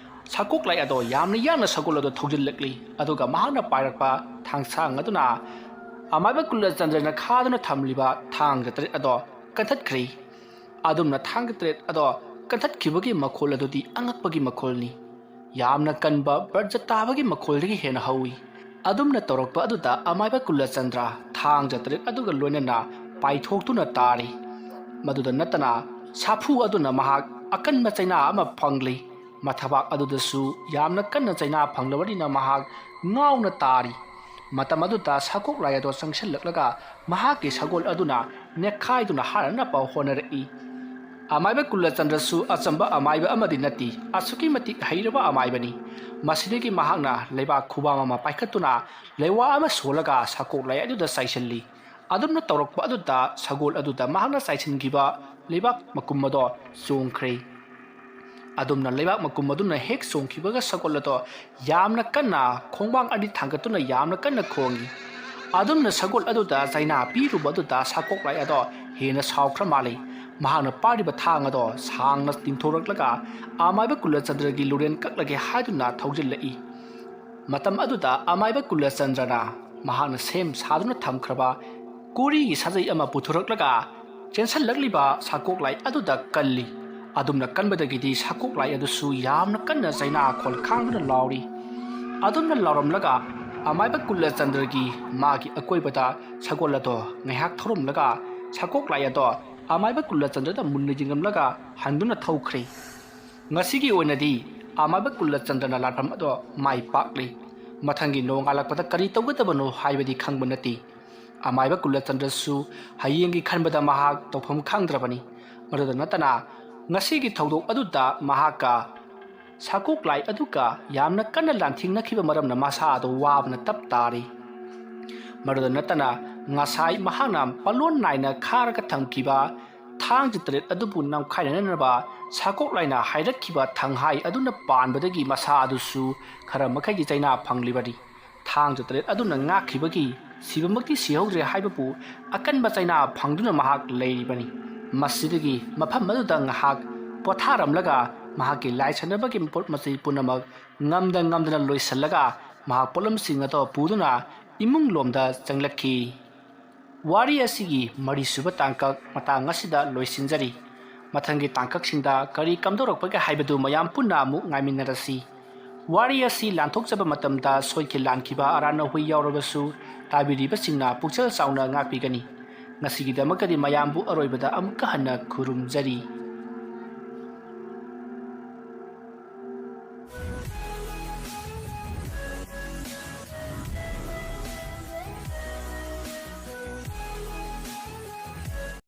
ꯁꯥꯀꯣꯛꯂꯥꯏ ꯑꯗꯣ ꯌꯥꯝꯅ ꯌꯥꯡꯅ ꯁꯒꯣꯜ ꯑꯗꯣ ꯊꯧꯖꯤꯜꯂꯛꯂꯤ, ꯑꯗꯨꯒ ꯃꯍꯥꯛꯅ ꯄꯥꯏꯔꯛꯄ ꯊꯥꯡꯁꯥꯡ ꯑꯗꯨꯅ ꯑꯃꯥꯏꯕ ꯀꯨꯂꯆꯟꯗ꯭ꯔꯅ ꯈꯥꯗꯨꯅ ꯊꯝꯂꯤꯕ ꯊꯥꯡꯖ ꯇꯔꯦꯠ ꯑꯗꯣ ꯀꯟꯊꯠꯈ꯭ꯔꯦ꯫ ꯑꯗꯨꯝꯅ ꯊꯥꯡꯖ ꯇꯔꯦꯠ ꯑꯗꯣ ꯀꯟꯊꯠꯈꯤꯕꯒꯤ ꯃꯈꯣꯜ ꯑꯗꯨꯗꯤ ꯑꯉꯛꯄꯒꯤ ꯃꯈꯣꯜꯅꯤ꯫ ꯌꯥꯝꯅ ꯀꯟꯕ ꯕ꯭ꯔꯖ ꯇꯥꯕꯒꯤ ꯃꯈꯣꯜꯗꯒꯤ ꯍꯦꯟꯅ ꯍꯧꯏ꯫ ꯑꯗꯨꯝꯅ ꯇꯧꯔꯛꯄ ꯑꯗꯨꯗ ꯑꯃꯥꯏꯕ ꯀꯨꯂꯆꯟꯗ꯭ꯔ ꯊꯥꯡꯖ ꯇꯔꯦꯠ ꯑꯗꯨꯒ ꯂꯣꯏꯅꯅ ꯄꯥꯏꯊꯣꯛꯇꯨꯅ ꯇꯥꯔꯤ꯫ ꯃꯗꯨꯗ ꯅꯠꯇꯅ ꯁꯥꯐꯨ ꯑꯗꯨꯅ ꯃꯍꯥꯛ ꯑꯀꯟꯕ ꯆꯩꯅꯥ ꯑꯃ ꯐꯪꯂꯤ꯫ ꯃꯊꯕꯥꯛ ꯑꯗꯨꯗꯁꯨ ꯌꯥꯝꯅ ꯀꯟꯅ ꯆꯩꯅꯥ ꯐꯪꯂꯕꯅꯤꯅ ꯃꯍꯥꯛ ꯉꯥꯎꯅ ꯇꯥꯔꯤ꯫ ꯃꯇꯝ ꯑꯗꯨꯗ ꯁꯥꯀꯣꯛꯂꯥꯏ ꯑꯗꯣ ꯆꯪꯁꯤꯜꯂꯛꯂꯒ ꯃꯍꯥꯛꯀꯤ ꯁꯒꯣꯜ ꯑꯗꯨꯅ ꯅꯦꯠꯈꯥꯏꯗꯨꯅ ꯍꯥꯠꯅꯅꯕ ꯍꯣꯠꯅꯔꯛꯏ꯫ ꯑꯃꯥꯏꯕ ꯀꯨꯂꯆꯟꯗ꯭ꯔꯁꯨ ꯑꯆꯝꯕ ꯑꯃꯥꯏꯕ ꯑꯃꯗꯤ ꯅꯠꯇꯦ, ꯑꯁꯨꯛꯀꯤ ꯃꯇꯤꯛ ꯍꯩꯔꯕ ꯑꯃꯥꯏꯕꯅꯤ꯫ ꯃꯁꯤꯗꯒꯤ ꯃꯍꯥꯛꯅ ꯂꯩꯕꯥꯛ ꯈꯨꯕꯥꯝ ꯑꯃ ꯄꯥꯏꯈꯠꯇꯨꯅ ꯂꯩꯋꯥ ꯑꯃ ꯁꯣꯜꯂꯒ ꯁꯥꯀꯣꯛꯂꯥꯏ ꯑꯗꯨꯗ ꯆꯥꯏꯁꯤꯜꯂꯤ꯫ ꯑꯗꯨꯝꯅ ꯇꯧꯔꯛꯄ ꯑꯗꯨꯗ ꯁꯒꯣꯜ ꯑꯗꯨꯗ ꯃꯍꯥꯛꯅ ꯆꯥꯏꯁꯤꯟꯈꯤꯕ ꯂꯩꯕꯥꯛ ꯃꯀꯨꯝ ꯑꯗꯣ ꯆꯣꯡꯈ꯭ꯔꯦ꯫ ꯑꯗꯨꯝꯅ ꯂꯩꯕꯥꯛ ꯃꯀꯨꯝ ꯑꯗꯨꯅ ꯍꯦꯛ ꯆꯣꯡꯈꯤꯕꯒ ꯁꯒꯣꯜ ꯑꯗꯣ ꯌꯥꯝꯅ ꯀꯟꯅ ꯈꯣꯡꯕꯥꯡ ꯑꯅꯤ ꯊꯥꯡꯒꯠꯇꯨꯅ ꯌꯥꯝꯅ ꯀꯟꯅ ꯈꯣꯡꯏ꯫ ꯑꯗꯨꯝꯅ ꯁꯒꯣꯜ ꯑꯗꯨꯗ ꯆꯩꯅꯥ ꯄꯤꯔꯨꯕ ꯑꯗꯨꯗ ꯁꯥꯀꯣꯛꯂꯥꯏ ꯑꯗꯣ ꯍꯦꯟꯅ ꯁꯥꯎꯈ꯭ꯔ ꯃꯥꯜꯂꯤ꯫ ꯃꯍꯥꯛꯅ ꯄꯥꯏꯔꯤꯕ ꯊꯥꯡ ꯑꯗꯣ ꯁꯥꯡꯅ ꯇꯤꯡꯊꯣꯔꯛꯂꯒ ꯑꯃꯥꯏꯕ ꯀꯨꯂꯆꯟꯗ꯭ꯔꯒꯤ ꯂꯨꯔꯦꯟ ꯀꯛꯂꯒꯦ ꯍꯥꯏꯗꯨꯅ ꯊꯧꯖꯤꯜꯂꯛꯏ꯫ ꯃꯇꯝ ꯑꯗꯨꯗ ꯑꯃꯥꯏꯕ ꯀꯨꯂꯆꯟꯗ꯭ꯔꯅ ꯃꯍꯥꯛꯅ ꯁꯦꯝ ꯁꯥꯗꯨꯅ ꯊꯝꯈ꯭ꯔꯕ ꯀꯣꯔꯤꯒꯤ ꯁꯥꯖꯩ ꯑꯃ ꯄꯨꯊꯣꯔꯛꯂꯒ ꯆꯦꯟꯁꯤꯜꯂꯛꯂꯤꯕ ꯁꯥꯀꯣꯛꯂꯥꯏ ꯑꯗꯨꯗ ꯀꯜꯂꯤ꯫ ꯑꯗꯨꯝꯅ ꯀꯟꯕꯗꯒꯤꯗꯤ ꯁꯥꯀꯣꯛꯂꯥꯏ ꯑꯗꯨꯁꯨ ꯌꯥꯝꯅ ꯀꯟꯅ ꯆꯩꯅꯥꯈꯣꯜ ꯈꯥꯡꯗꯨꯅ ꯂꯥꯎꯔꯤ꯫ ꯑꯗꯨꯝꯅ ꯂꯥꯎꯔꯝꯂꯒ ꯑꯃꯥꯏꯕ ꯀꯨꯂꯆꯟꯗ꯭ꯔꯒꯤ ꯃꯥꯒꯤ ꯑꯀꯣꯏꯕꯗ ꯁꯒꯣꯜ ꯑꯗꯣ ꯉꯥꯏꯍꯥꯛ ꯊꯧꯔꯝꯂꯒ ꯁꯥꯀꯣꯛꯂꯥꯏ ꯑꯗꯣ ꯑꯃꯥꯏꯕ ꯀꯨꯂꯆꯟꯗ꯭ꯔꯗ ꯃꯨꯟꯅ ꯌꯦꯡꯂꯝꯂꯒ ꯍꯟꯗꯨꯅ ꯊꯧꯈ꯭ꯔꯦ꯫ ꯉꯁꯤꯒꯤ ꯑꯣꯏꯅꯗꯤ ꯑꯃꯥꯏꯕ ꯀꯨꯂꯆꯟꯗ꯭ꯔꯅ ꯂꯥꯟꯐꯝ ꯑꯗꯣ ꯃꯥꯏ ꯄꯥꯛꯂꯤ꯫ ꯃꯊꯪꯒꯤ ꯅꯣꯡꯉꯥꯜꯂꯛꯄꯗ ꯀꯔꯤ ꯇꯧꯒꯗꯕꯅꯣ ꯍꯥꯏꯕꯗꯤ ꯈꯪꯕ ꯅꯠꯇꯦ꯫ ꯑꯃꯥꯏꯕ ꯀꯨꯂꯆꯟꯗ꯭ꯔꯁꯨ ꯍꯌꯦꯡꯒꯤ ꯈꯟꯕꯗ ꯃꯍꯥꯛ ꯇꯧꯐꯝ ꯈꯪꯗ꯭ꯔꯕꯅꯤ꯫ ꯃꯗꯨꯗ ꯅꯠꯇꯅ ꯉꯁꯤꯒꯤ ꯊꯧꯗꯣꯛ ꯑꯗꯨꯗ ꯃꯍꯥꯛꯀ ꯁꯥꯀꯣꯛꯂꯥꯏ ꯑꯗꯨꯒ ꯌꯥꯝꯅ ꯀꯟꯅ ꯂꯥꯟꯊꯦꯡꯅꯈꯤꯕ ꯃꯔꯝꯅ ꯃꯁꯥ ꯑꯗꯨ ꯋꯥꯕꯅ ꯇꯞ ꯇꯥꯔꯤ꯫ ꯃꯗꯨꯗ ꯅꯠꯇꯅ ꯉꯁꯥꯏ ꯃꯍꯥꯛꯅ ꯄꯥꯂꯣꯟ ꯅꯥꯏꯅ ꯈꯥꯔꯒ ꯊꯝꯈꯤꯕ ꯊꯥꯡ ꯆꯤꯇ꯭ꯔꯦꯠ ꯑꯗꯨꯕꯨ ꯅꯝꯈꯥꯏꯅꯅꯕ ꯁꯥꯀꯣꯛꯂꯥꯏꯅ ꯍꯥꯏꯔꯛꯈꯤꯕ ꯊꯪꯍꯥꯏ ꯑꯗꯨꯅ ꯄꯥꯟꯕꯗꯒꯤ ꯃꯁꯥ ꯑꯗꯨꯁꯨ ꯈꯔ ꯃꯈꯩꯗꯤ ꯆꯩꯅꯥ ꯐꯪꯂꯤꯕꯅꯤ꯫ ꯊꯥꯡ ꯆꯤꯇ꯭ꯔꯦꯠ ꯑꯗꯨꯅ ꯉꯥꯛꯈꯤꯕꯒꯤ ꯁꯤꯕꯃꯛꯇꯤ ꯁꯤꯍꯧꯗ꯭ꯔꯦ ꯍꯥꯏꯕꯕꯨ ꯑꯀꯟꯕ ꯆꯩꯅꯥ ꯐꯪꯗꯨꯅ ꯃꯍꯥꯛ ꯂꯩꯔꯤꯕꯅꯤ꯫ ꯃꯁꯤꯗꯒꯤ ꯃꯐꯝ ꯑꯗꯨꯗ ꯉꯥꯏꯍꯥꯛ ꯄꯣꯊꯥꯔꯝꯂꯒ ꯃꯍꯥꯛꯀꯤ ꯂꯥꯏ ꯁꯥꯟꯅꯕꯒꯤ ꯄꯣꯠ ꯃꯆꯩ ꯄꯨꯝꯅꯃꯛ ꯉꯝꯗ ꯉꯝꯗꯅ ꯂꯣꯏꯁꯤꯜꯂꯒ ꯃꯍꯥꯛ ꯄꯣꯠꯂꯝꯁꯤꯡ ꯑꯗꯨ ꯄꯨꯗꯨꯅ ꯏꯃꯨꯡ ꯂꯣꯝꯗ ꯆꯪꯂꯛꯈꯤ꯫ ꯋꯥꯔꯤ ꯑꯁꯤꯒꯤ ꯃꯔꯤꯁꯨꯕ ꯇꯥꯡꯀꯛ ꯃꯇꯥꯡ ꯑꯁꯤꯗ ꯂꯣꯏꯁꯤꯟꯖꯔꯤ꯫ ꯃꯊꯪꯒꯤ ꯇꯥꯡꯀꯛꯁꯤꯡꯗ ꯀꯔꯤ ꯀꯝꯗꯧꯔꯛꯄꯒꯦ ꯍꯥꯏꯕꯗꯨ ꯃꯌꯥꯝ ꯄꯨꯟꯅ ꯑꯃꯨꯛ ꯉꯥꯏꯃꯤꯟꯅꯔꯁꯤ꯫ ꯋꯥꯔꯤ ꯑꯁꯤ ꯂꯥꯟꯊꯣꯛꯆꯕ ꯃꯇꯝꯗ ꯁꯣꯏꯈꯤ ꯂꯥꯟꯈꯤꯕ ꯑꯔꯥꯟꯅ ꯍꯨꯏ ꯌꯥꯎꯔꯕꯁꯨ ꯇꯥꯕꯤꯔꯤꯕꯁꯤꯡꯅ ꯄꯨꯛꯆꯦꯜ ꯆꯥꯎꯅ ꯉꯥꯛꯄꯤꯒꯅꯤ꯫ ꯉꯁꯤꯒꯤꯗꯃꯛꯇꯗꯤ ꯃꯌꯥꯝꯕꯨ ꯑꯔꯣꯏꯕꯗ ꯑꯃꯨꯛꯀ ꯍꯟꯅ ꯈꯨꯔꯨꯝꯖꯔꯤ꯫